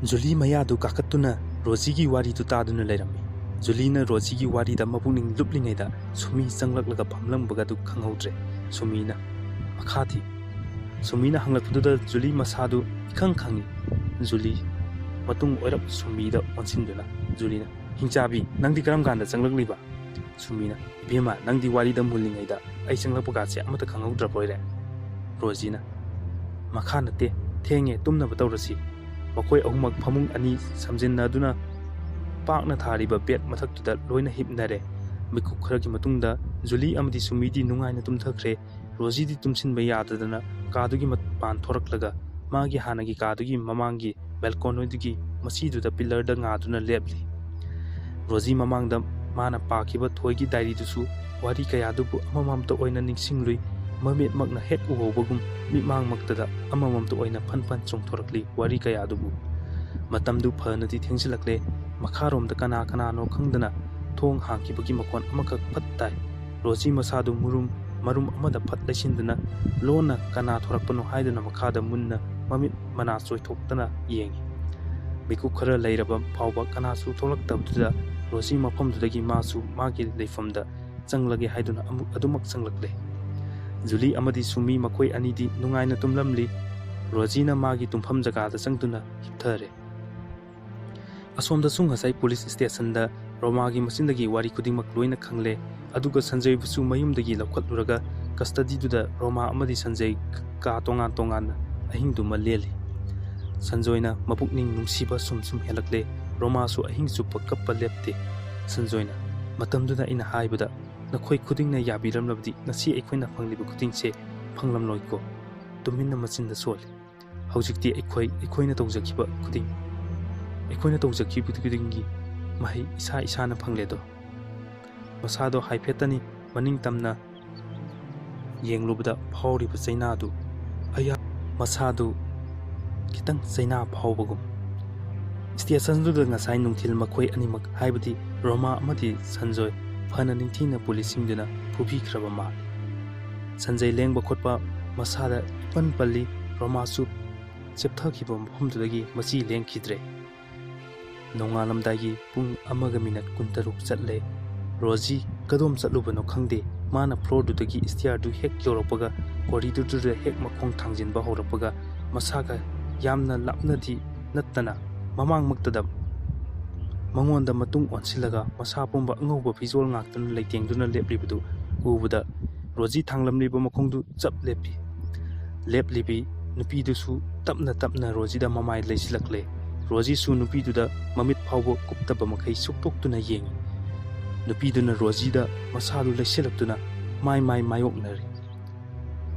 ꯖꯨꯂꯤ ꯃꯌꯥꯗꯨ ꯀꯥꯈꯠꯇꯨꯅ ꯔꯣꯖꯤꯒꯤ ꯋꯥꯔꯤꯗꯨ ꯇꯥꯗꯨꯅ ꯂꯩꯔꯝꯃꯤ꯫ ꯖꯨꯂꯤꯅ ꯔꯣꯖꯤꯒꯤ ꯋꯥꯔꯤꯗ ꯃꯄꯨꯛꯅꯤꯡ ꯂꯨꯞꯂꯤꯉꯩꯗ ꯁꯨꯃꯤ ꯆꯪꯂꯛꯂꯒ ꯐꯝꯂꯝꯕꯒꯗꯨ ꯈꯪꯍꯧꯗ꯭ꯔꯦ꯫ ꯁꯨꯃꯤꯅ ꯃꯈꯥ ꯊꯤ꯫ ꯁꯨꯃꯤꯅ ꯍꯪꯂꯛꯄꯗꯨꯗ ꯖꯨꯂꯤ ꯃꯁꯥꯗꯨ ꯏꯈꯪ ꯈꯪꯉꯤ꯫ ꯖꯨꯂꯤ ꯃꯇꯨꯡ ꯑꯣꯏꯔꯞ ꯁꯨꯃꯤꯗ ꯑꯣꯟꯁꯤꯟꯗꯨꯅ ꯖꯨꯂꯤꯅ, "ꯍꯤꯡꯆꯥꯕꯤ, ꯅꯪꯗꯤ ꯀꯔꯝ ꯀꯥꯟꯗ ꯆꯪꯂꯛꯂꯤꯕ?" ꯁꯨꯃꯤꯅ, "ꯏꯕꯦꯝꯃ, ꯅꯪꯗꯤ ꯋꯥꯔꯤꯗ ꯃꯨꯜꯂꯤꯉꯩꯗ ꯑꯩ ꯆꯪꯂꯛꯄꯒꯥꯁꯦ ꯑꯃꯠꯇ ꯈꯪꯍꯧꯗ꯭ꯔꯕꯣꯏꯔꯦ?" ꯔꯣꯖꯤꯅ, "ꯃꯈꯥ ꯅꯠꯇꯦ, ꯊꯦꯡꯉꯦ, ꯇꯨꯝꯅꯕ ꯇꯧꯔꯁꯤ꯫" ꯃꯈꯣꯏ ꯑꯍꯨꯝꯃꯛ ꯐꯃꯨꯡ ꯑꯅꯤ ꯁꯝꯖꯤꯟꯅꯗꯨꯅ ꯄꯥꯛꯅ ꯊꯥꯔꯤꯕ ꯕꯦꯗ ꯃꯊꯛꯇꯨꯗ ꯂꯣꯏꯅ ꯍꯤꯞꯅꯔꯦ꯫ ꯃꯤꯀꯨꯞ ꯈꯔꯒꯤ ꯃꯇꯨꯡꯗ ꯖꯨꯂꯤ ꯑꯃꯗꯤ ꯁꯨꯃꯤꯗꯤ ꯅꯨꯡꯉꯥꯏꯅ ꯇꯨꯝꯊꯈ꯭ꯔꯦ꯫ ꯔꯣꯖꯤꯗꯤ ꯇꯨꯝꯁꯤꯟꯕ ꯌꯥꯗꯗꯅ ꯀꯥꯗꯨꯒꯤ ꯃꯄꯥꯟ ꯊꯣꯔꯛꯂꯒ ꯃꯥꯒꯤ ꯍꯥꯟꯅꯒꯤ ꯀꯥꯗꯨꯒꯤ ꯃꯃꯥꯡꯒꯤ ꯕꯦꯜꯀꯣꯅꯤꯗꯨꯒꯤ ꯃꯁꯤꯗꯨꯗ ꯄꯤꯂꯔꯗ ꯉꯥꯗꯨꯅ ꯂꯦꯞꯂꯤ꯫ ꯔꯣꯖꯤ ꯃꯃꯥꯡꯗ ꯃꯥꯅ ꯄꯥꯈꯤꯕ ꯊꯣꯏꯒꯤ ꯗꯥꯏꯔꯤꯗꯨꯁꯨ ꯋꯥꯔꯤ ꯀꯌꯥꯗꯨꯕꯨ ꯑꯃꯃꯝꯇ ꯑꯣꯏꯅ ꯅꯤꯡꯁꯤꯡꯂꯨꯏ꯫ ꯃꯃꯤꯠꯃꯛꯅ ꯍꯦꯛ ꯎꯍꯧꯕꯒꯨꯝ ꯃꯤꯠꯃꯥꯡꯃꯛꯇꯗ ꯑꯃꯃꯝꯇ ꯑꯣꯏꯅ ꯐꯟ ꯐꯟ ꯆꯣꯡꯊꯣꯔꯛꯂꯤ ꯋꯥꯔꯤ ꯀꯌꯥꯗꯨꯕꯨ꯫ ꯃꯇꯝꯗꯨ ꯐꯅꯗꯤ ꯊꯦꯡꯖꯤꯜꯂꯛꯂꯦ꯫ ꯃꯈꯥꯔꯣꯝꯗ ꯀꯅꯥ ꯀꯅꯥꯅꯣ ꯈꯪꯗꯅ ꯊꯣꯡ ꯍꯥꯡꯈꯤꯕꯒꯤ ꯃꯈꯣꯟ ꯑꯃꯈꯛ ꯐꯠ ꯇꯥꯏ꯫ ꯔꯣꯖꯤ ꯃꯁꯥꯗꯨ ꯃꯨꯔꯨꯝ ꯃꯔꯨꯝ ꯑꯃꯗ ꯐꯠ ꯂꯩꯁꯤꯟꯗꯨꯅ ꯂꯣꯟꯅ ꯀꯅꯥ ꯊꯣꯔꯛꯄꯅꯣ ꯍꯥꯏꯗꯨꯅ ꯃꯈꯥꯗ ꯃꯨꯟꯅ ꯃꯃꯤꯠ ꯃꯅꯥ ꯆꯣꯏꯊꯣꯛꯇꯅ ꯌꯦꯡꯉꯤ꯫ ꯃꯤꯀꯨꯞ ꯈꯔ ꯂꯩꯔꯕ ꯐꯥꯎꯕ ꯀꯅꯥꯁꯨ ꯊꯣꯛꯂꯛꯇꯕꯗꯨꯗ ꯔꯣꯖꯤ ꯃꯐꯝꯗꯨꯗꯒꯤ ꯃꯥꯁꯨ ꯃꯥꯒꯤ ꯂꯩꯐꯝꯗ ꯆꯪꯂꯒꯦ ꯍꯥꯏꯗꯨꯅ ꯑꯃꯨꯛ ꯑꯗꯨꯃꯛ ꯆꯪꯂꯛꯂꯦ꯫ ꯖꯨꯂꯤ ꯑꯃꯗꯤ ꯁꯨꯃꯤ ꯃꯈꯣꯏ ꯑꯅꯤꯗꯤ ꯅꯨꯡꯉꯥꯏꯅ ꯇꯨꯝꯂꯝꯂꯤ꯫ ꯔꯣꯖꯤꯅ ꯃꯥꯒꯤ ꯇꯨꯝꯐꯝ ꯖꯒꯥꯗ ꯆꯪꯗꯨꯅ ꯍꯤꯞꯊꯔꯦ꯫ ꯑꯁꯣꯝꯗꯁꯨ ꯉꯁꯥꯏ ꯄꯨꯂꯤꯁ ꯁ꯭ꯇꯦꯁꯟꯗ ꯔꯣꯃꯥꯒꯤ ꯃꯆꯤꯟꯗꯒꯤ ꯋꯥꯔꯤ ꯈꯨꯗꯤꯡꯃꯛ ꯂꯣꯏꯅ ꯈꯪꯂꯦ꯫ ꯑꯗꯨꯒ ꯁꯟꯖꯣꯏꯕꯨꯁꯨ ꯃꯌꯨꯝꯗꯒꯤ ꯂꯧꯈꯠꯂꯨꯔꯒ ꯀꯁꯇꯗꯤꯗꯨꯗ ꯔꯣꯃꯥ ꯑꯃꯗꯤ ꯁꯟꯖꯣꯏ ꯀꯥ ꯇꯣꯉꯥꯟ ꯇꯣꯉꯥꯟꯅ ꯑꯍꯤꯡꯗꯨꯃ ꯂꯦꯜꯂꯤ꯫ ꯁꯟꯖꯣꯏꯅ ꯃꯄꯨꯛꯅꯤꯡ ꯅꯨꯡꯁꯤꯕ ꯁꯨꯝ ꯁꯨꯝ ꯍꯦꯜꯂꯛꯂꯦ꯫ ꯔꯣꯃꯥꯁꯨ ꯑꯍꯤꯡ ꯆꯨꯞꯄ ꯀꯞꯄ ꯂꯦꯞꯇꯦ꯫ ꯁꯟꯖꯣꯏꯅ, "ꯃꯇꯝꯗꯨꯗ ꯑꯩꯅ ꯍꯥꯏꯕꯗ ꯅꯈꯣꯏ ꯈꯨꯗꯤꯡꯅ ꯌꯥꯕꯤꯔꯝꯂꯕꯗꯤ ꯉꯁꯤ ꯑꯩꯈꯣꯏꯅ ꯐꯪꯂꯤꯕ ꯈꯨꯗꯤꯡꯁꯦ ꯐꯪꯂꯝꯂꯣꯏꯀꯣ?" ꯇꯨꯃꯤꯟꯅ ꯃꯆꯤꯟꯗ ꯁꯣꯜꯂꯤ꯫ "ꯍꯧꯖꯤꯛꯇꯤ ꯑꯩꯈꯣꯏ, ꯑꯩꯈꯣꯏꯅ ꯇꯧꯖꯈꯤꯕ ꯈꯨꯗꯤꯡ, ꯑꯩꯈꯣꯏꯅ ꯇꯧꯖꯈꯤꯕ ꯈꯨꯗꯤꯡꯒꯤ ꯃꯍꯩ ꯏꯁꯥ ꯏꯁꯥꯅ ꯐꯪꯂꯦꯗꯣ꯫" ꯃꯁꯥꯗꯣ ꯍꯥꯏꯐꯦꯠꯇꯅꯤ ꯃꯅꯤꯡ ꯇꯝꯅ ꯌꯦꯡꯂꯨꯕꯗ ꯐꯥꯎꯔꯤꯕ ꯆꯩꯅꯥꯗꯨ, ꯑꯌꯥ, ꯃꯁꯥꯗꯨ ꯈꯤꯇꯪ ꯆꯩꯅꯥ ꯐꯥꯎꯕꯒꯨꯝ꯫ ꯁ꯭ꯇꯦꯁꯟꯗꯨꯗ ꯉꯁꯥꯏ ꯅꯨꯡꯊꯤꯜ ꯃꯈꯣꯏ ꯑꯅꯤꯃꯛ, ꯍꯥꯏꯕꯗꯤ ꯔꯣꯃꯥ ꯑꯃꯗꯤ ꯁꯟꯖꯣꯏ, ꯐꯅ ꯅꯤꯡꯊꯤꯅ ꯄꯨꯂꯤꯁꯁꯤꯡꯗꯨꯅ ꯐꯨꯕꯤꯈ꯭ꯔꯕ ꯃꯥꯜꯂꯤ꯫ ꯁꯟꯖꯣꯏ ꯂꯦꯡꯕ ꯈꯣꯠꯄ ꯃꯁꯥꯗ ꯏꯄꯟ ꯄꯜꯂꯤ꯫ ꯔꯣꯃꯥꯁꯨ ꯆꯦꯞꯊꯈꯤꯕ ꯃꯐꯝꯗꯨꯗꯒꯤ ꯃꯆꯤ ꯂꯦꯡꯈꯤꯗ꯭ꯔꯦ꯫ ꯅꯣꯡꯉꯥꯜꯂꯝꯗꯥꯏꯒꯤ ꯄꯨꯡ ꯑꯃꯒ ꯃꯤꯅꯠ ꯀꯨꯟꯇꯔꯨꯛ ꯆꯠꯂꯦ꯫ ꯔꯣꯖꯤ ꯀꯗꯣꯝ ꯆꯠꯂꯨꯕꯅꯣ ꯈꯪꯗꯦ꯫ ꯃꯥꯅ ꯐ꯭ꯂꯣꯔꯗꯨꯗꯒꯤ ꯁ꯭ꯇꯤꯌꯔꯗꯨ ꯍꯦꯛ ꯌꯧꯔꯛꯄꯒ, ꯀꯣꯔꯤꯗꯣꯔꯗꯨꯗ ꯍꯦꯛ ꯃꯈꯣꯡ ꯊꯥꯡꯖꯤꯟꯕ ꯍꯧꯔꯛꯄꯒ, ꯃꯁꯥꯒ ꯌꯥꯝꯅ ꯂꯥꯞꯅꯗꯤ ꯅꯠꯇꯅ ꯃꯃꯥꯡꯃꯛꯇꯗ ꯃꯉꯣꯟꯗ ꯃꯇꯨꯡ ꯑꯣꯟꯁꯤꯜꯂꯒ ꯃꯁꯥ ꯄꯨꯝꯕ ꯑꯉꯧꯕ ꯐꯤꯖꯣꯜ ꯉꯥꯛꯇꯅ ꯂꯩꯇꯦꯡꯗꯨꯅ ꯂꯦꯞꯂꯤꯕꯗꯨ ꯎꯕꯗ, ꯔꯣꯖꯤ ꯊꯥꯡꯂꯝꯂꯤꯕ ꯃꯈꯣꯡꯗꯨ ꯆꯞ ꯂꯦꯞꯄꯤ꯫ ꯂꯦꯞꯂꯤꯕꯤ ꯅꯨꯄꯤꯗꯨꯁꯨ ꯇꯞꯅ ꯇꯞꯅ ꯔꯣꯖꯤꯗ ꯃꯃꯥꯏ ꯂꯩꯁꯤꯜꯂꯛꯂꯦ꯫ ꯔꯣꯖꯤꯁꯨ ꯅꯨꯄꯤꯗꯨꯗ ꯃꯃꯤꯠ ꯐꯥꯎꯕ ꯀꯨꯞꯇꯕ ꯃꯈꯩ ꯁꯨꯛꯇꯣꯛꯇꯨꯅ ꯌꯦꯡꯏ꯫ ꯅꯨꯄꯤꯗꯨꯅ ꯔꯣꯖꯤꯗ ꯃꯁꯥꯗꯨ ꯂꯩꯁꯤꯜꯂꯛꯇꯨꯅ ꯃꯥꯏ ꯃꯥꯏ ꯃꯥꯌꯣꯛꯅꯔꯤ꯫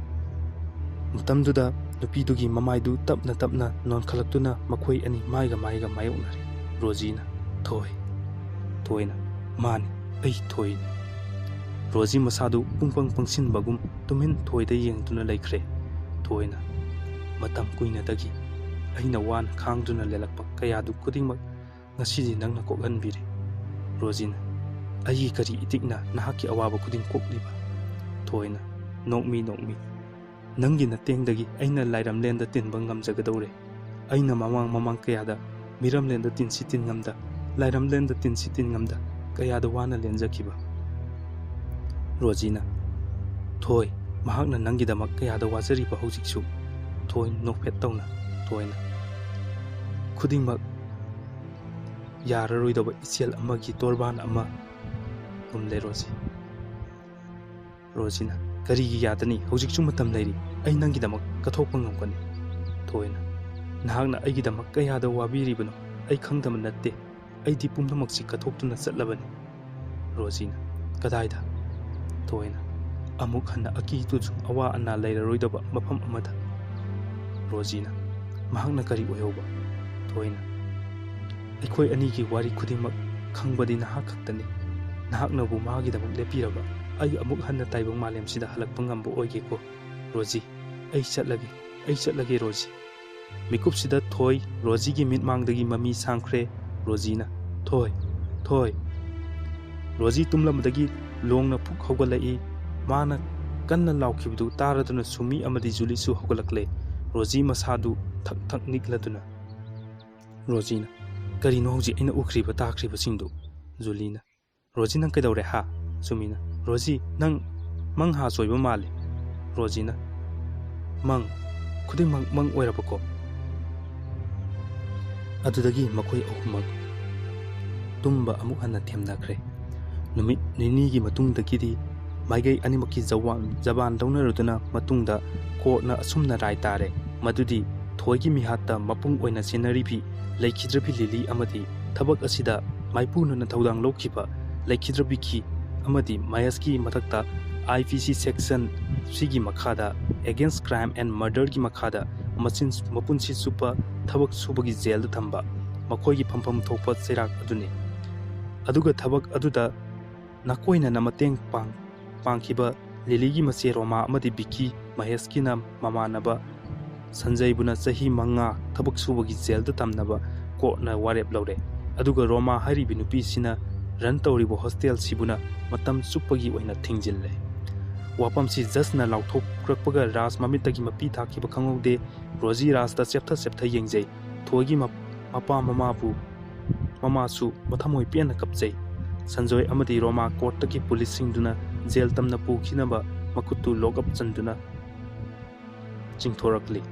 ꯃꯇꯝꯗꯨꯗ ꯅꯨꯄꯤꯗꯨꯒꯤ ꯃꯃꯥꯏꯗꯨ ꯇꯞꯅ ꯇꯞꯅ ꯅꯣꯟꯈꯠꯂꯛꯇꯨꯅ ꯃꯈꯣꯏ ꯑꯅꯤ ꯃꯥꯏꯒ ꯃꯥꯏꯒ ꯃꯥꯌꯣꯛꯅꯔꯤ꯫ ꯔꯣꯖꯤꯅ, "ꯊꯣꯏ꯫" ꯊꯣꯏꯅ, "ꯃꯥꯅꯤ, ꯑꯩ ꯊꯣꯏꯅꯤ꯫" ꯔꯣꯖꯤ ꯃꯁꯥꯗꯨ ꯄꯨꯡꯄꯪ ꯄꯪꯁꯤꯟꯕꯒꯨꯝ ꯇꯨꯃꯤꯟ ꯊꯣꯏꯗ ꯌꯦꯡꯗꯨꯅ ꯂꯩꯈ꯭ꯔꯦ꯫ ꯊꯣꯏꯅ, "ꯃꯇꯝ ꯀꯨꯏꯅꯗꯒꯤ ꯑꯩꯅ ꯋꯥꯅ ꯈꯥꯡꯗꯨꯅ ꯂꯦꯜꯂꯛꯄ ꯀꯌꯥꯗꯨ ꯈꯨꯗꯤꯡꯃꯛ ꯉꯁꯤꯗꯤ ꯅꯪꯅ ꯀꯣꯛꯍꯟꯕꯤꯔꯦ꯫" ꯔꯣꯖꯤꯅ, "ꯑꯩꯒꯤ ꯀꯔꯤ ꯏꯇꯤꯛꯅ ꯅꯍꯥꯛꯀꯤ ꯑꯋꯥꯕ ꯈꯨꯗꯤꯡ ꯀꯣꯛꯂꯤꯕ?" ꯊꯣꯏꯅ, ꯅꯣꯛꯃꯤ ꯅꯣꯛꯃꯤ, "ꯅꯪꯒꯤ ꯅꯇꯦꯡꯗꯒꯤ ꯑꯩꯅ ꯂꯥꯏꯔꯝꯂꯦꯟꯗ ꯇꯤꯟꯕ ꯉꯝꯖꯒꯗꯧꯔꯦ꯫ ꯑꯩꯅ ꯃꯃꯥꯡ ꯃꯃꯥꯡ ꯀꯌꯥꯗ ꯃꯤꯔꯝꯂꯦꯟꯗ ꯇꯤꯟꯁꯤ ꯇꯤꯟ ꯉꯝꯗ, ꯂꯥꯏꯔꯝꯂꯦꯟꯗ ꯇꯤꯟꯁꯤ ꯇꯤꯟ ꯉꯝꯗ ꯀꯌꯥꯗ ꯋꯥꯅ ꯂꯦꯟꯖꯈꯤꯕ꯫" ꯔꯣꯖꯤꯅ, "ꯊꯣꯏ, ꯃꯍꯥꯛꯅ ꯅꯪꯒꯤꯗꯃꯛ ꯀꯌꯥꯗ ꯋꯥꯖꯔꯤꯕ ꯍꯧꯖꯤꯛꯁꯨ?" ꯊꯣꯏ ꯅꯣꯛꯐꯦꯠ ꯇꯧꯅ, ꯊꯣꯏꯅ, "ꯈꯨꯗꯤꯡꯃꯛ ꯌꯥꯔꯔꯣꯏꯗꯕ ꯏꯆꯦꯜ ꯑꯃꯒꯤ ꯇꯣꯔꯕꯥꯟ ꯑꯃ ꯒꯨꯝꯂꯦ, ꯔꯣꯖꯤ꯫" ꯔꯣꯖꯤꯅ, "ꯀꯔꯤꯒꯤ ꯌꯥꯗꯅꯤ? ꯍꯧꯖꯤꯛꯁꯨ ꯃꯇꯝ ꯂꯩꯔꯤ꯫ ꯑꯩ ꯅꯪꯒꯤꯗꯃꯛ ꯀꯠꯊꯣꯛꯄ ꯉꯝꯒꯅꯤ꯫" ꯊꯣꯏꯅ, "ꯅꯍꯥꯛꯅ ꯑꯩꯒꯤꯗꯃꯛ ꯀꯌꯥꯗ ꯋꯥꯕꯤꯔꯤꯕꯅꯣ ꯑꯩ ꯈꯪꯗꯕ ꯅꯠꯇꯦ꯫ ꯑꯩꯗꯤ ꯄꯨꯝꯅꯃꯛꯁꯤ ꯀꯠꯊꯣꯛꯇꯨꯅ ꯆꯠꯂꯕꯅꯤ꯫" ꯔꯣꯖꯤꯅ, "ꯀꯗꯥꯏꯗ?" ꯊꯣꯏꯅ, "ꯑꯃꯨꯛ ꯍꯟꯅ ꯑꯀꯤ ꯇꯨꯖꯨꯡ ꯑꯋꯥ ꯑꯅꯥ ꯂꯩꯔꯔꯣꯏꯗꯕ ꯃꯐꯝ ꯑꯃꯗ꯫" ꯔꯣꯖꯤꯅ, "ꯃꯍꯥꯛꯅ ꯀꯔꯤ ꯑꯣꯏꯍꯧꯕ?" ꯊꯣꯏꯅ, "ꯑꯩꯈꯣꯏ ꯑꯅꯤꯒꯤ ꯋꯥꯔꯤ ꯈꯨꯗꯤꯡꯃꯛ ꯈꯪꯕꯗꯤ ꯅꯍꯥꯛ ꯈꯛꯇꯅꯤ꯫ ꯅꯍꯥꯛꯅꯕꯨ ꯃꯥꯒꯤꯗꯃꯛ ꯂꯦꯞꯄꯤꯔꯕ ꯑꯩ ꯑꯃꯨꯛ ꯍꯟꯅ ꯇꯥꯏꯕꯪ ꯃꯥꯂꯦꯝꯁꯤꯗ ꯍꯜꯂꯛꯄ ꯉꯝꯕ ꯑꯣꯏꯒꯦꯀꯣ꯫ ꯔꯣꯖꯤ, ꯑꯩ ꯆꯠꯂꯒꯦ, ꯑꯩ ꯆꯠꯂꯒꯦ, ꯔꯣꯖꯤ꯫" ꯃꯤꯀꯨꯞꯁꯤꯗ ꯊꯣꯏ ꯔꯣꯖꯤꯒꯤ ꯃꯤꯠꯃꯥꯡꯗꯒꯤ ꯃꯃꯤ ꯁꯥꯡꯈ꯭ꯔꯦ꯫ ꯔꯣꯖꯤꯅ, "ꯊꯣꯏ, ꯊꯣꯏ!" ꯔꯣꯖꯤ ꯇꯨꯝꯂꯝꯕꯗꯒꯤ ꯂꯣꯡꯅ ꯐꯨꯛ ꯍꯧꯒꯠꯂꯛꯏ꯫ ꯃꯥꯅ ꯀꯟꯅ ꯂꯥꯎꯈꯤꯕꯗꯨ ꯇꯥꯔꯗꯨꯅ ꯁꯨꯃꯤ ꯑꯃꯗꯤ ꯖꯨꯂꯤꯁꯨ ꯍꯧꯒꯠꯂꯛꯂꯦ꯫ ꯔꯣꯖꯤ ꯃꯁꯥꯗꯨ ꯊꯛ ꯊꯛ ꯅꯤꯛꯂꯗꯨꯅ꯫ ꯔꯣꯖꯤꯅ, "ꯀꯔꯤꯅꯣ ꯍꯧꯖꯤꯛ ꯑꯩꯅ ꯎꯈ꯭ꯔꯤꯕ ꯇꯥꯈ꯭ꯔꯤꯕꯁꯤꯡꯗꯨ?" ꯖꯨꯂꯤꯅ, "ꯔꯣꯖꯤ, ꯅꯪ ꯀꯩꯗꯧꯔꯦ, ꯍꯥ?" ꯁꯨꯃꯤꯅ, "ꯔꯣꯖꯤ, ꯅꯪ ꯃꯪ ꯍꯥ ꯆꯣꯏꯕ ꯃꯥꯜꯂꯦ꯫" ꯔꯣꯖꯤꯅ, "ꯃꯪ? ꯈꯨꯗꯤꯡꯃꯛ ꯃꯪ ꯑꯣꯏꯔꯕꯀꯣ?" ꯑꯗꯨꯗꯒꯤ ꯃꯈꯣꯏ ꯑꯍꯨꯝꯃꯛ ꯇꯨꯝꯕ ꯑꯃꯨꯛ ꯍꯟꯅ ꯊꯦꯝꯅꯈ꯭ꯔꯦ꯫ ꯅꯨꯃꯤꯠ ꯅꯤꯅꯤꯒꯤ ꯃꯇꯨꯡꯗꯒꯤꯗꯤ ꯃꯥꯏꯀꯩ ꯑꯅꯤꯃꯛꯀꯤ ꯖꯋꯥꯟ-, ꯖꯕꯥꯟ ꯂꯧꯅꯔꯗꯨꯅ ꯃꯇꯨꯡꯗ ꯀꯣꯔꯠꯅ ꯑꯁꯨꯝꯅ ꯔꯥꯏ ꯇꯥꯔꯦ, ꯃꯗꯨꯗꯤ ꯊꯣꯏꯒꯤ ꯃꯤꯍꯥꯠꯇ ꯃꯄꯨꯡ ꯑꯣꯏꯅ ꯆꯦꯟꯅꯔꯤꯕꯤ ꯂꯩꯈꯤꯗ꯭ꯔꯕꯤ ꯂꯤꯂꯤ ꯑꯃꯗꯤ ꯊꯕꯛ ꯑꯁꯤꯗ ꯃꯥꯏꯄꯨꯅꯅ ꯊꯧꯗꯥꯡ ꯂꯧꯈꯤꯕ ꯂꯩꯈꯤꯗ꯭ꯔꯕꯤꯒꯤ ꯑꯃꯗꯤ ꯃꯍꯦꯁꯀꯤ ꯃꯊꯛꯇ I P C section ꯁꯤꯒꯤ ꯃꯈꯥꯗ Against Crime and Murderꯒꯤ ꯃꯈꯥꯗ ꯃꯆꯤꯟ-, ꯃꯄꯨꯟꯁꯤ ꯆꯨꯞꯄ ꯊꯕꯛ ꯁꯨꯕꯒꯤ ꯖꯦꯜꯗ ꯊꯝꯕ ꯃꯈꯣꯏꯒꯤ ꯐꯝꯐꯝ ꯊꯣꯛꯄ ꯆꯩꯔꯥꯛ ꯑꯗꯨꯅꯤ꯫ ꯑꯗꯨꯒ ꯊꯕꯛ ꯑꯗꯨꯗ ꯅꯥꯀꯣꯏꯅꯅ ꯃꯇꯦꯡ ꯄꯥꯡ-, ꯄꯥꯡꯈꯤꯕ ꯂꯤꯂꯤꯒꯤ ꯃꯆꯦ ꯔꯣꯃꯥ ꯑꯃꯗꯤ ꯕꯤꯀꯤ, ꯃꯍꯦꯁꯀꯤꯅ ꯃꯃꯥꯟꯅꯕ ꯁꯟꯖꯩꯕꯨꯅ ꯆꯍꯤ ꯃꯉꯥ ꯊꯕꯛ ꯁꯨꯕꯒꯤ ꯖꯦꯜꯗ ꯊꯝꯅꯕ ꯀꯣꯔꯠꯅ ꯋꯥꯔꯦꯞ ꯂꯧꯔꯦ꯫ ꯑꯗꯨꯒ ꯔꯣꯃꯥ ꯍꯥꯏꯔꯤꯕ ꯅꯨꯄꯤꯁꯤꯅ ꯔꯟ ꯇꯧꯔꯤꯕ ꯍꯣꯁꯇꯦꯜꯁꯤꯕꯨꯅ ꯃꯇꯝ ꯆꯨꯞꯄꯒꯤ ꯑꯣꯏꯅ ꯊꯤꯡꯖꯤꯜꯂꯦ꯫ ꯋꯥꯐꯝꯁꯤ ꯖꯖꯅ ꯂꯥꯎꯊꯣꯛꯂꯛꯄꯒ ꯔꯥꯖ ꯃꯃꯤꯠꯇꯒꯤ ꯃꯄꯤ ꯊꯥꯈꯤꯕ ꯈꯪꯍꯧꯗꯦ꯫ ꯔꯣꯖꯤ ꯔꯥꯖꯇ ꯆꯦꯞꯊ ꯆꯦꯞꯊ ꯌꯦꯡꯖꯩ꯫ ꯊꯣꯏꯒꯤ ꯃꯞ-, ꯃꯄꯥ ꯃꯃꯥꯕꯨ, ꯃꯃꯥꯁꯨ ꯃꯊꯃꯣꯏ ꯄꯦꯟꯅ ꯀꯞꯆꯩ꯫ ꯁꯟꯖꯣꯏ ꯑꯃꯗꯤ ꯔꯣꯃꯥ ꯀꯣꯔꯠꯇꯒꯤ ꯄꯨꯂꯤꯁꯁꯤꯡꯗꯨꯅ ꯖꯦꯜ ꯇꯝꯅ ꯄꯨꯈꯤꯅꯕ ꯃꯈꯨꯠꯇꯨ ꯂꯣꯛꯑꯞ ꯆꯟꯗꯨꯅ ꯆꯤꯡꯊꯣꯔꯛꯂꯤ꯫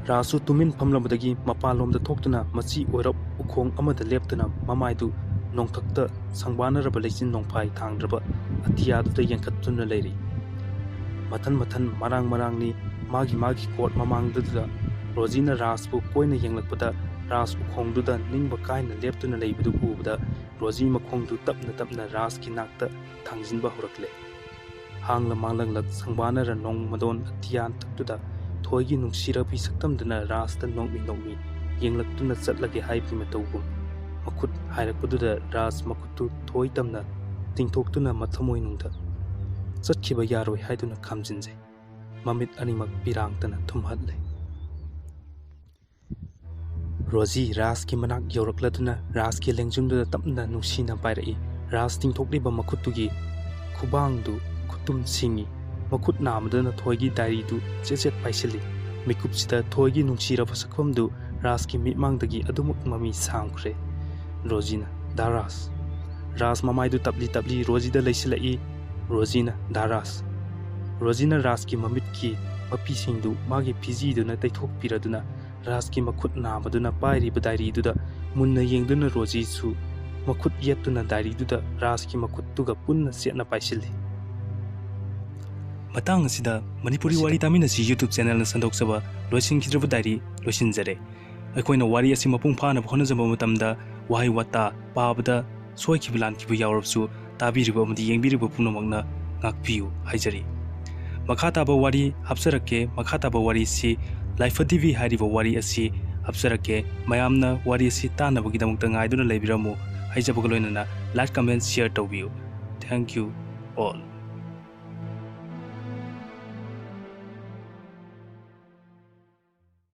ꯔꯥꯖꯁꯨ ꯇꯨꯃꯤꯟ ꯐꯝꯂꯝꯕꯗꯒꯤ ꯃꯄꯥꯟꯂꯣꯝꯗ ꯊꯣꯛꯇꯨꯅ ꯃꯆꯤ ꯑꯣꯏꯔꯞ ꯎꯈꯣꯡ ꯑꯃꯗ ꯂꯦꯞꯇꯨꯅ ꯃꯃꯥꯏꯗꯨ ꯅꯣꯡꯊꯛꯇ ꯁꯪꯕꯥꯅꯔꯕ ꯂꯩꯆꯤꯟ ꯅꯣꯡꯐꯥꯏ ꯊꯥꯡꯗ꯭ꯔꯕ ꯑꯇꯤꯌꯥꯗꯨꯗ ꯌꯦꯡꯈꯠꯇꯨꯅ ꯂꯩꯔꯤ꯫ ꯃꯊꯟ ꯃꯊꯟ ꯃꯔꯥꯡ ꯃꯔꯥꯡꯅꯤ ꯃꯥꯒꯤ ꯃꯥꯒꯤ ꯀꯣꯔꯠ ꯃꯃꯥꯡꯗꯨꯗ꯫ ꯔꯣꯖꯤꯅ ꯔꯥꯖꯄꯨ ꯀꯣꯏꯅ ꯌꯦꯡꯂꯛꯄꯗ ꯔꯥꯖ ꯎꯈꯣꯡꯗꯨꯗ ꯅꯤꯡꯕ ꯀꯥꯏꯅ ꯂꯦꯞꯇꯨꯅ ꯂꯩꯕꯗꯨ ꯎꯕꯗ ꯔꯣꯖꯤ ꯃꯈꯣꯡꯗꯨ ꯇꯞꯅ ꯇꯞꯅ ꯔꯥꯖꯀꯤ ꯅꯥꯛꯇ ꯊꯥꯡꯖꯤꯟꯕ ꯍꯧꯔꯛꯂꯦ꯫ ꯍꯥꯡꯂ ꯃꯥꯡꯂꯪꯂꯛ ꯁꯪꯕꯥꯅꯔ ꯅꯣꯡꯃꯗꯣꯟ ꯑꯇꯤꯌꯥꯟꯊꯛꯇꯨꯗ ꯊꯣꯏꯒꯤ ꯅꯨꯡꯁꯤꯔꯕꯤ ꯁꯛꯇꯝꯗꯨꯅ ꯔꯥꯖꯇ ꯅꯣꯛꯃꯤ ꯅꯣꯛꯃꯤ ꯌꯦꯡꯂꯛꯇꯨꯅ ꯆꯠꯂꯒꯦ ꯍꯥꯏꯕꯒꯤ ꯃꯇꯧꯒꯨꯝ꯫ ꯃꯈꯨꯠ ꯍꯥꯏꯔꯛꯄꯗꯨꯗ ꯔꯥꯖ ꯃꯈꯨꯠꯇꯨ ꯊꯣꯏ ꯇꯝꯅ ꯇꯤꯡꯊꯣꯛꯇꯨꯅ ꯃꯊꯃꯣꯏꯅꯨꯡꯗ ꯆꯠꯈꯤꯕ ꯌꯥꯔꯣꯏ ꯍꯥꯏꯗꯨꯅ ꯈꯥꯝꯖꯤꯟꯖꯩ꯫ ꯃꯃꯤꯠ ꯑꯅꯤꯃꯛ ꯄꯤꯔꯥꯡꯇꯅ ꯊꯨꯝꯍꯠꯂꯦ꯫ ꯔꯣꯖꯤ ꯔꯥꯖꯀꯤ ꯃꯅꯥꯛ ꯌꯧꯔꯛꯂꯗꯨꯅ ꯔꯥꯖꯀꯤ ꯂꯦꯡꯖꯨꯝꯗꯨꯗ ꯇꯞꯅ ꯅꯨꯡꯁꯤꯅ ꯄꯥꯏꯔꯛꯏ꯫ ꯔꯥꯖ ꯇꯤꯡꯊꯣꯛꯂꯤꯕ ꯃꯈꯨꯠꯇꯨꯒꯤ ꯈꯨꯕꯥꯡꯗꯨ ꯈꯨꯇꯨꯝ ꯁꯤꯡꯏ꯫ ꯃꯈꯨꯠ ꯅꯥꯝꯃꯗꯨꯅ ꯊꯣꯏꯒꯤ ꯗꯥꯏꯔꯤꯗꯨ ꯆꯦꯠ ꯆꯦꯠ ꯄꯥꯏꯁꯤꯜꯂꯤ꯫ ꯃꯤꯀꯨꯞꯁꯤꯗ ꯊꯣꯏꯒꯤ ꯅꯨꯡꯁꯤꯔꯕ ꯁꯛꯐꯝꯗꯨ ꯔꯥꯖꯀꯤ ꯃꯤꯠꯃꯥꯡꯗꯒꯤ ꯑꯗꯨꯃꯛ ꯃꯃꯤ ꯁꯥꯡꯈ꯭ꯔꯦ꯫ ꯔꯣꯖꯤꯅ, "ꯗꯥ ꯔꯥꯖ!" ꯔꯥꯖ ꯃꯃꯥꯏꯗꯨ ꯇꯞꯂꯤ ꯇꯞꯂꯤ ꯔꯣꯖꯤꯗ ꯂꯩꯁꯤꯜꯂꯛꯏ꯫ ꯔꯣꯖꯤꯅ, "ꯗꯥ ꯔꯥꯖ!" ꯔꯣꯖꯤꯅ ꯔꯥꯖꯀꯤ ꯃꯃꯤꯠꯀꯤ ꯃꯄꯤꯁꯤꯡꯗꯨ ꯃꯥꯒꯤ ꯐꯤꯖꯤꯗꯨꯅ ꯇꯩꯊꯣꯛꯄꯤꯔꯗꯨꯅ ꯔꯥꯖꯀꯤ ꯃꯈꯨꯠ ꯅꯥꯝꯃꯗꯨꯅ ꯄꯥꯏꯔꯤꯕ ꯗꯥꯏꯔꯤꯗꯨꯗ ꯃꯨꯟꯅ ꯌꯦꯡꯗꯨꯅ ꯔꯣꯖꯤꯁꯨ ꯃꯈꯨꯠ ꯌꯦꯠꯇꯨꯅ ꯗꯥꯏꯔꯤꯗꯨꯗ ꯔꯥꯖꯀꯤ ꯃꯈꯨꯠꯇꯨꯒ ꯄꯨꯟꯅ ꯆꯦꯠꯅ ꯄꯥꯏꯁꯤꯜꯂꯤ꯫ ꯃꯇꯥꯡ ꯑꯁꯤꯗ ꯃꯅꯤꯄꯨꯔꯤ ꯋꯥꯔꯤ ꯇꯥꯃꯤꯟꯅꯁꯤ YouTube ꯆꯦꯅꯦꯜꯅ ꯁꯟꯗꯣꯛꯆꯕ ꯂꯣꯏꯁꯤꯟꯈꯤꯗ꯭ꯔꯕ ꯗꯥꯏꯔꯤ ꯂꯣꯏꯁꯤꯟꯖꯔꯦ꯫ ꯑꯩꯈꯣꯏꯅ ꯋꯥꯔꯤ ꯑꯁꯤ ꯃꯄꯨꯡ ꯐꯥꯅꯕ ꯍꯣꯠꯅꯖꯕ ꯃꯇꯝꯗ ꯋꯥꯍꯩ ꯋꯥꯇꯥ ꯄꯥꯕꯗ ꯁꯣꯏꯈꯤꯕ ꯂꯥꯟꯈꯤꯕ ꯌꯥꯎꯔꯕꯁꯨ ꯇꯥꯕꯤꯔꯤꯕ ꯑꯃꯗꯤ ꯌꯦꯡꯕꯤꯔꯤꯕ ꯄꯨꯝꯅꯃꯛꯅ ꯉꯥꯛꯄꯤꯌꯨ ꯍꯥꯏꯖꯔꯤ꯫ ꯃꯈꯥ ꯇꯥꯕ ꯋꯥꯔꯤ ꯍꯥꯞꯆꯔꯛꯀꯦ꯫ ꯃꯈꯥ ꯇꯥꯕ ꯋꯥꯔꯤꯁꯤ ꯂꯥꯏꯐ ꯇꯤꯚꯤ ꯍꯥꯏꯔꯤꯕ ꯋꯥꯔꯤ ꯑꯁꯤ ꯍꯥꯞꯆꯔꯛꯀꯦ꯫ ꯃꯌꯥꯝꯅ ꯋꯥꯔꯤ ꯑꯁꯤ ꯇꯥꯅꯕꯒꯤꯗꯃꯛꯇ ꯉꯥꯏꯗꯨꯅ ꯂꯩꯕꯤꯔꯝꯃꯨ ꯍꯥꯏꯖꯕꯒ ꯂꯣꯏꯅꯅ like, comment, share ꯇꯧꯕꯤꯌꯨ꯫ Thank you꯫ ꯑꯣ,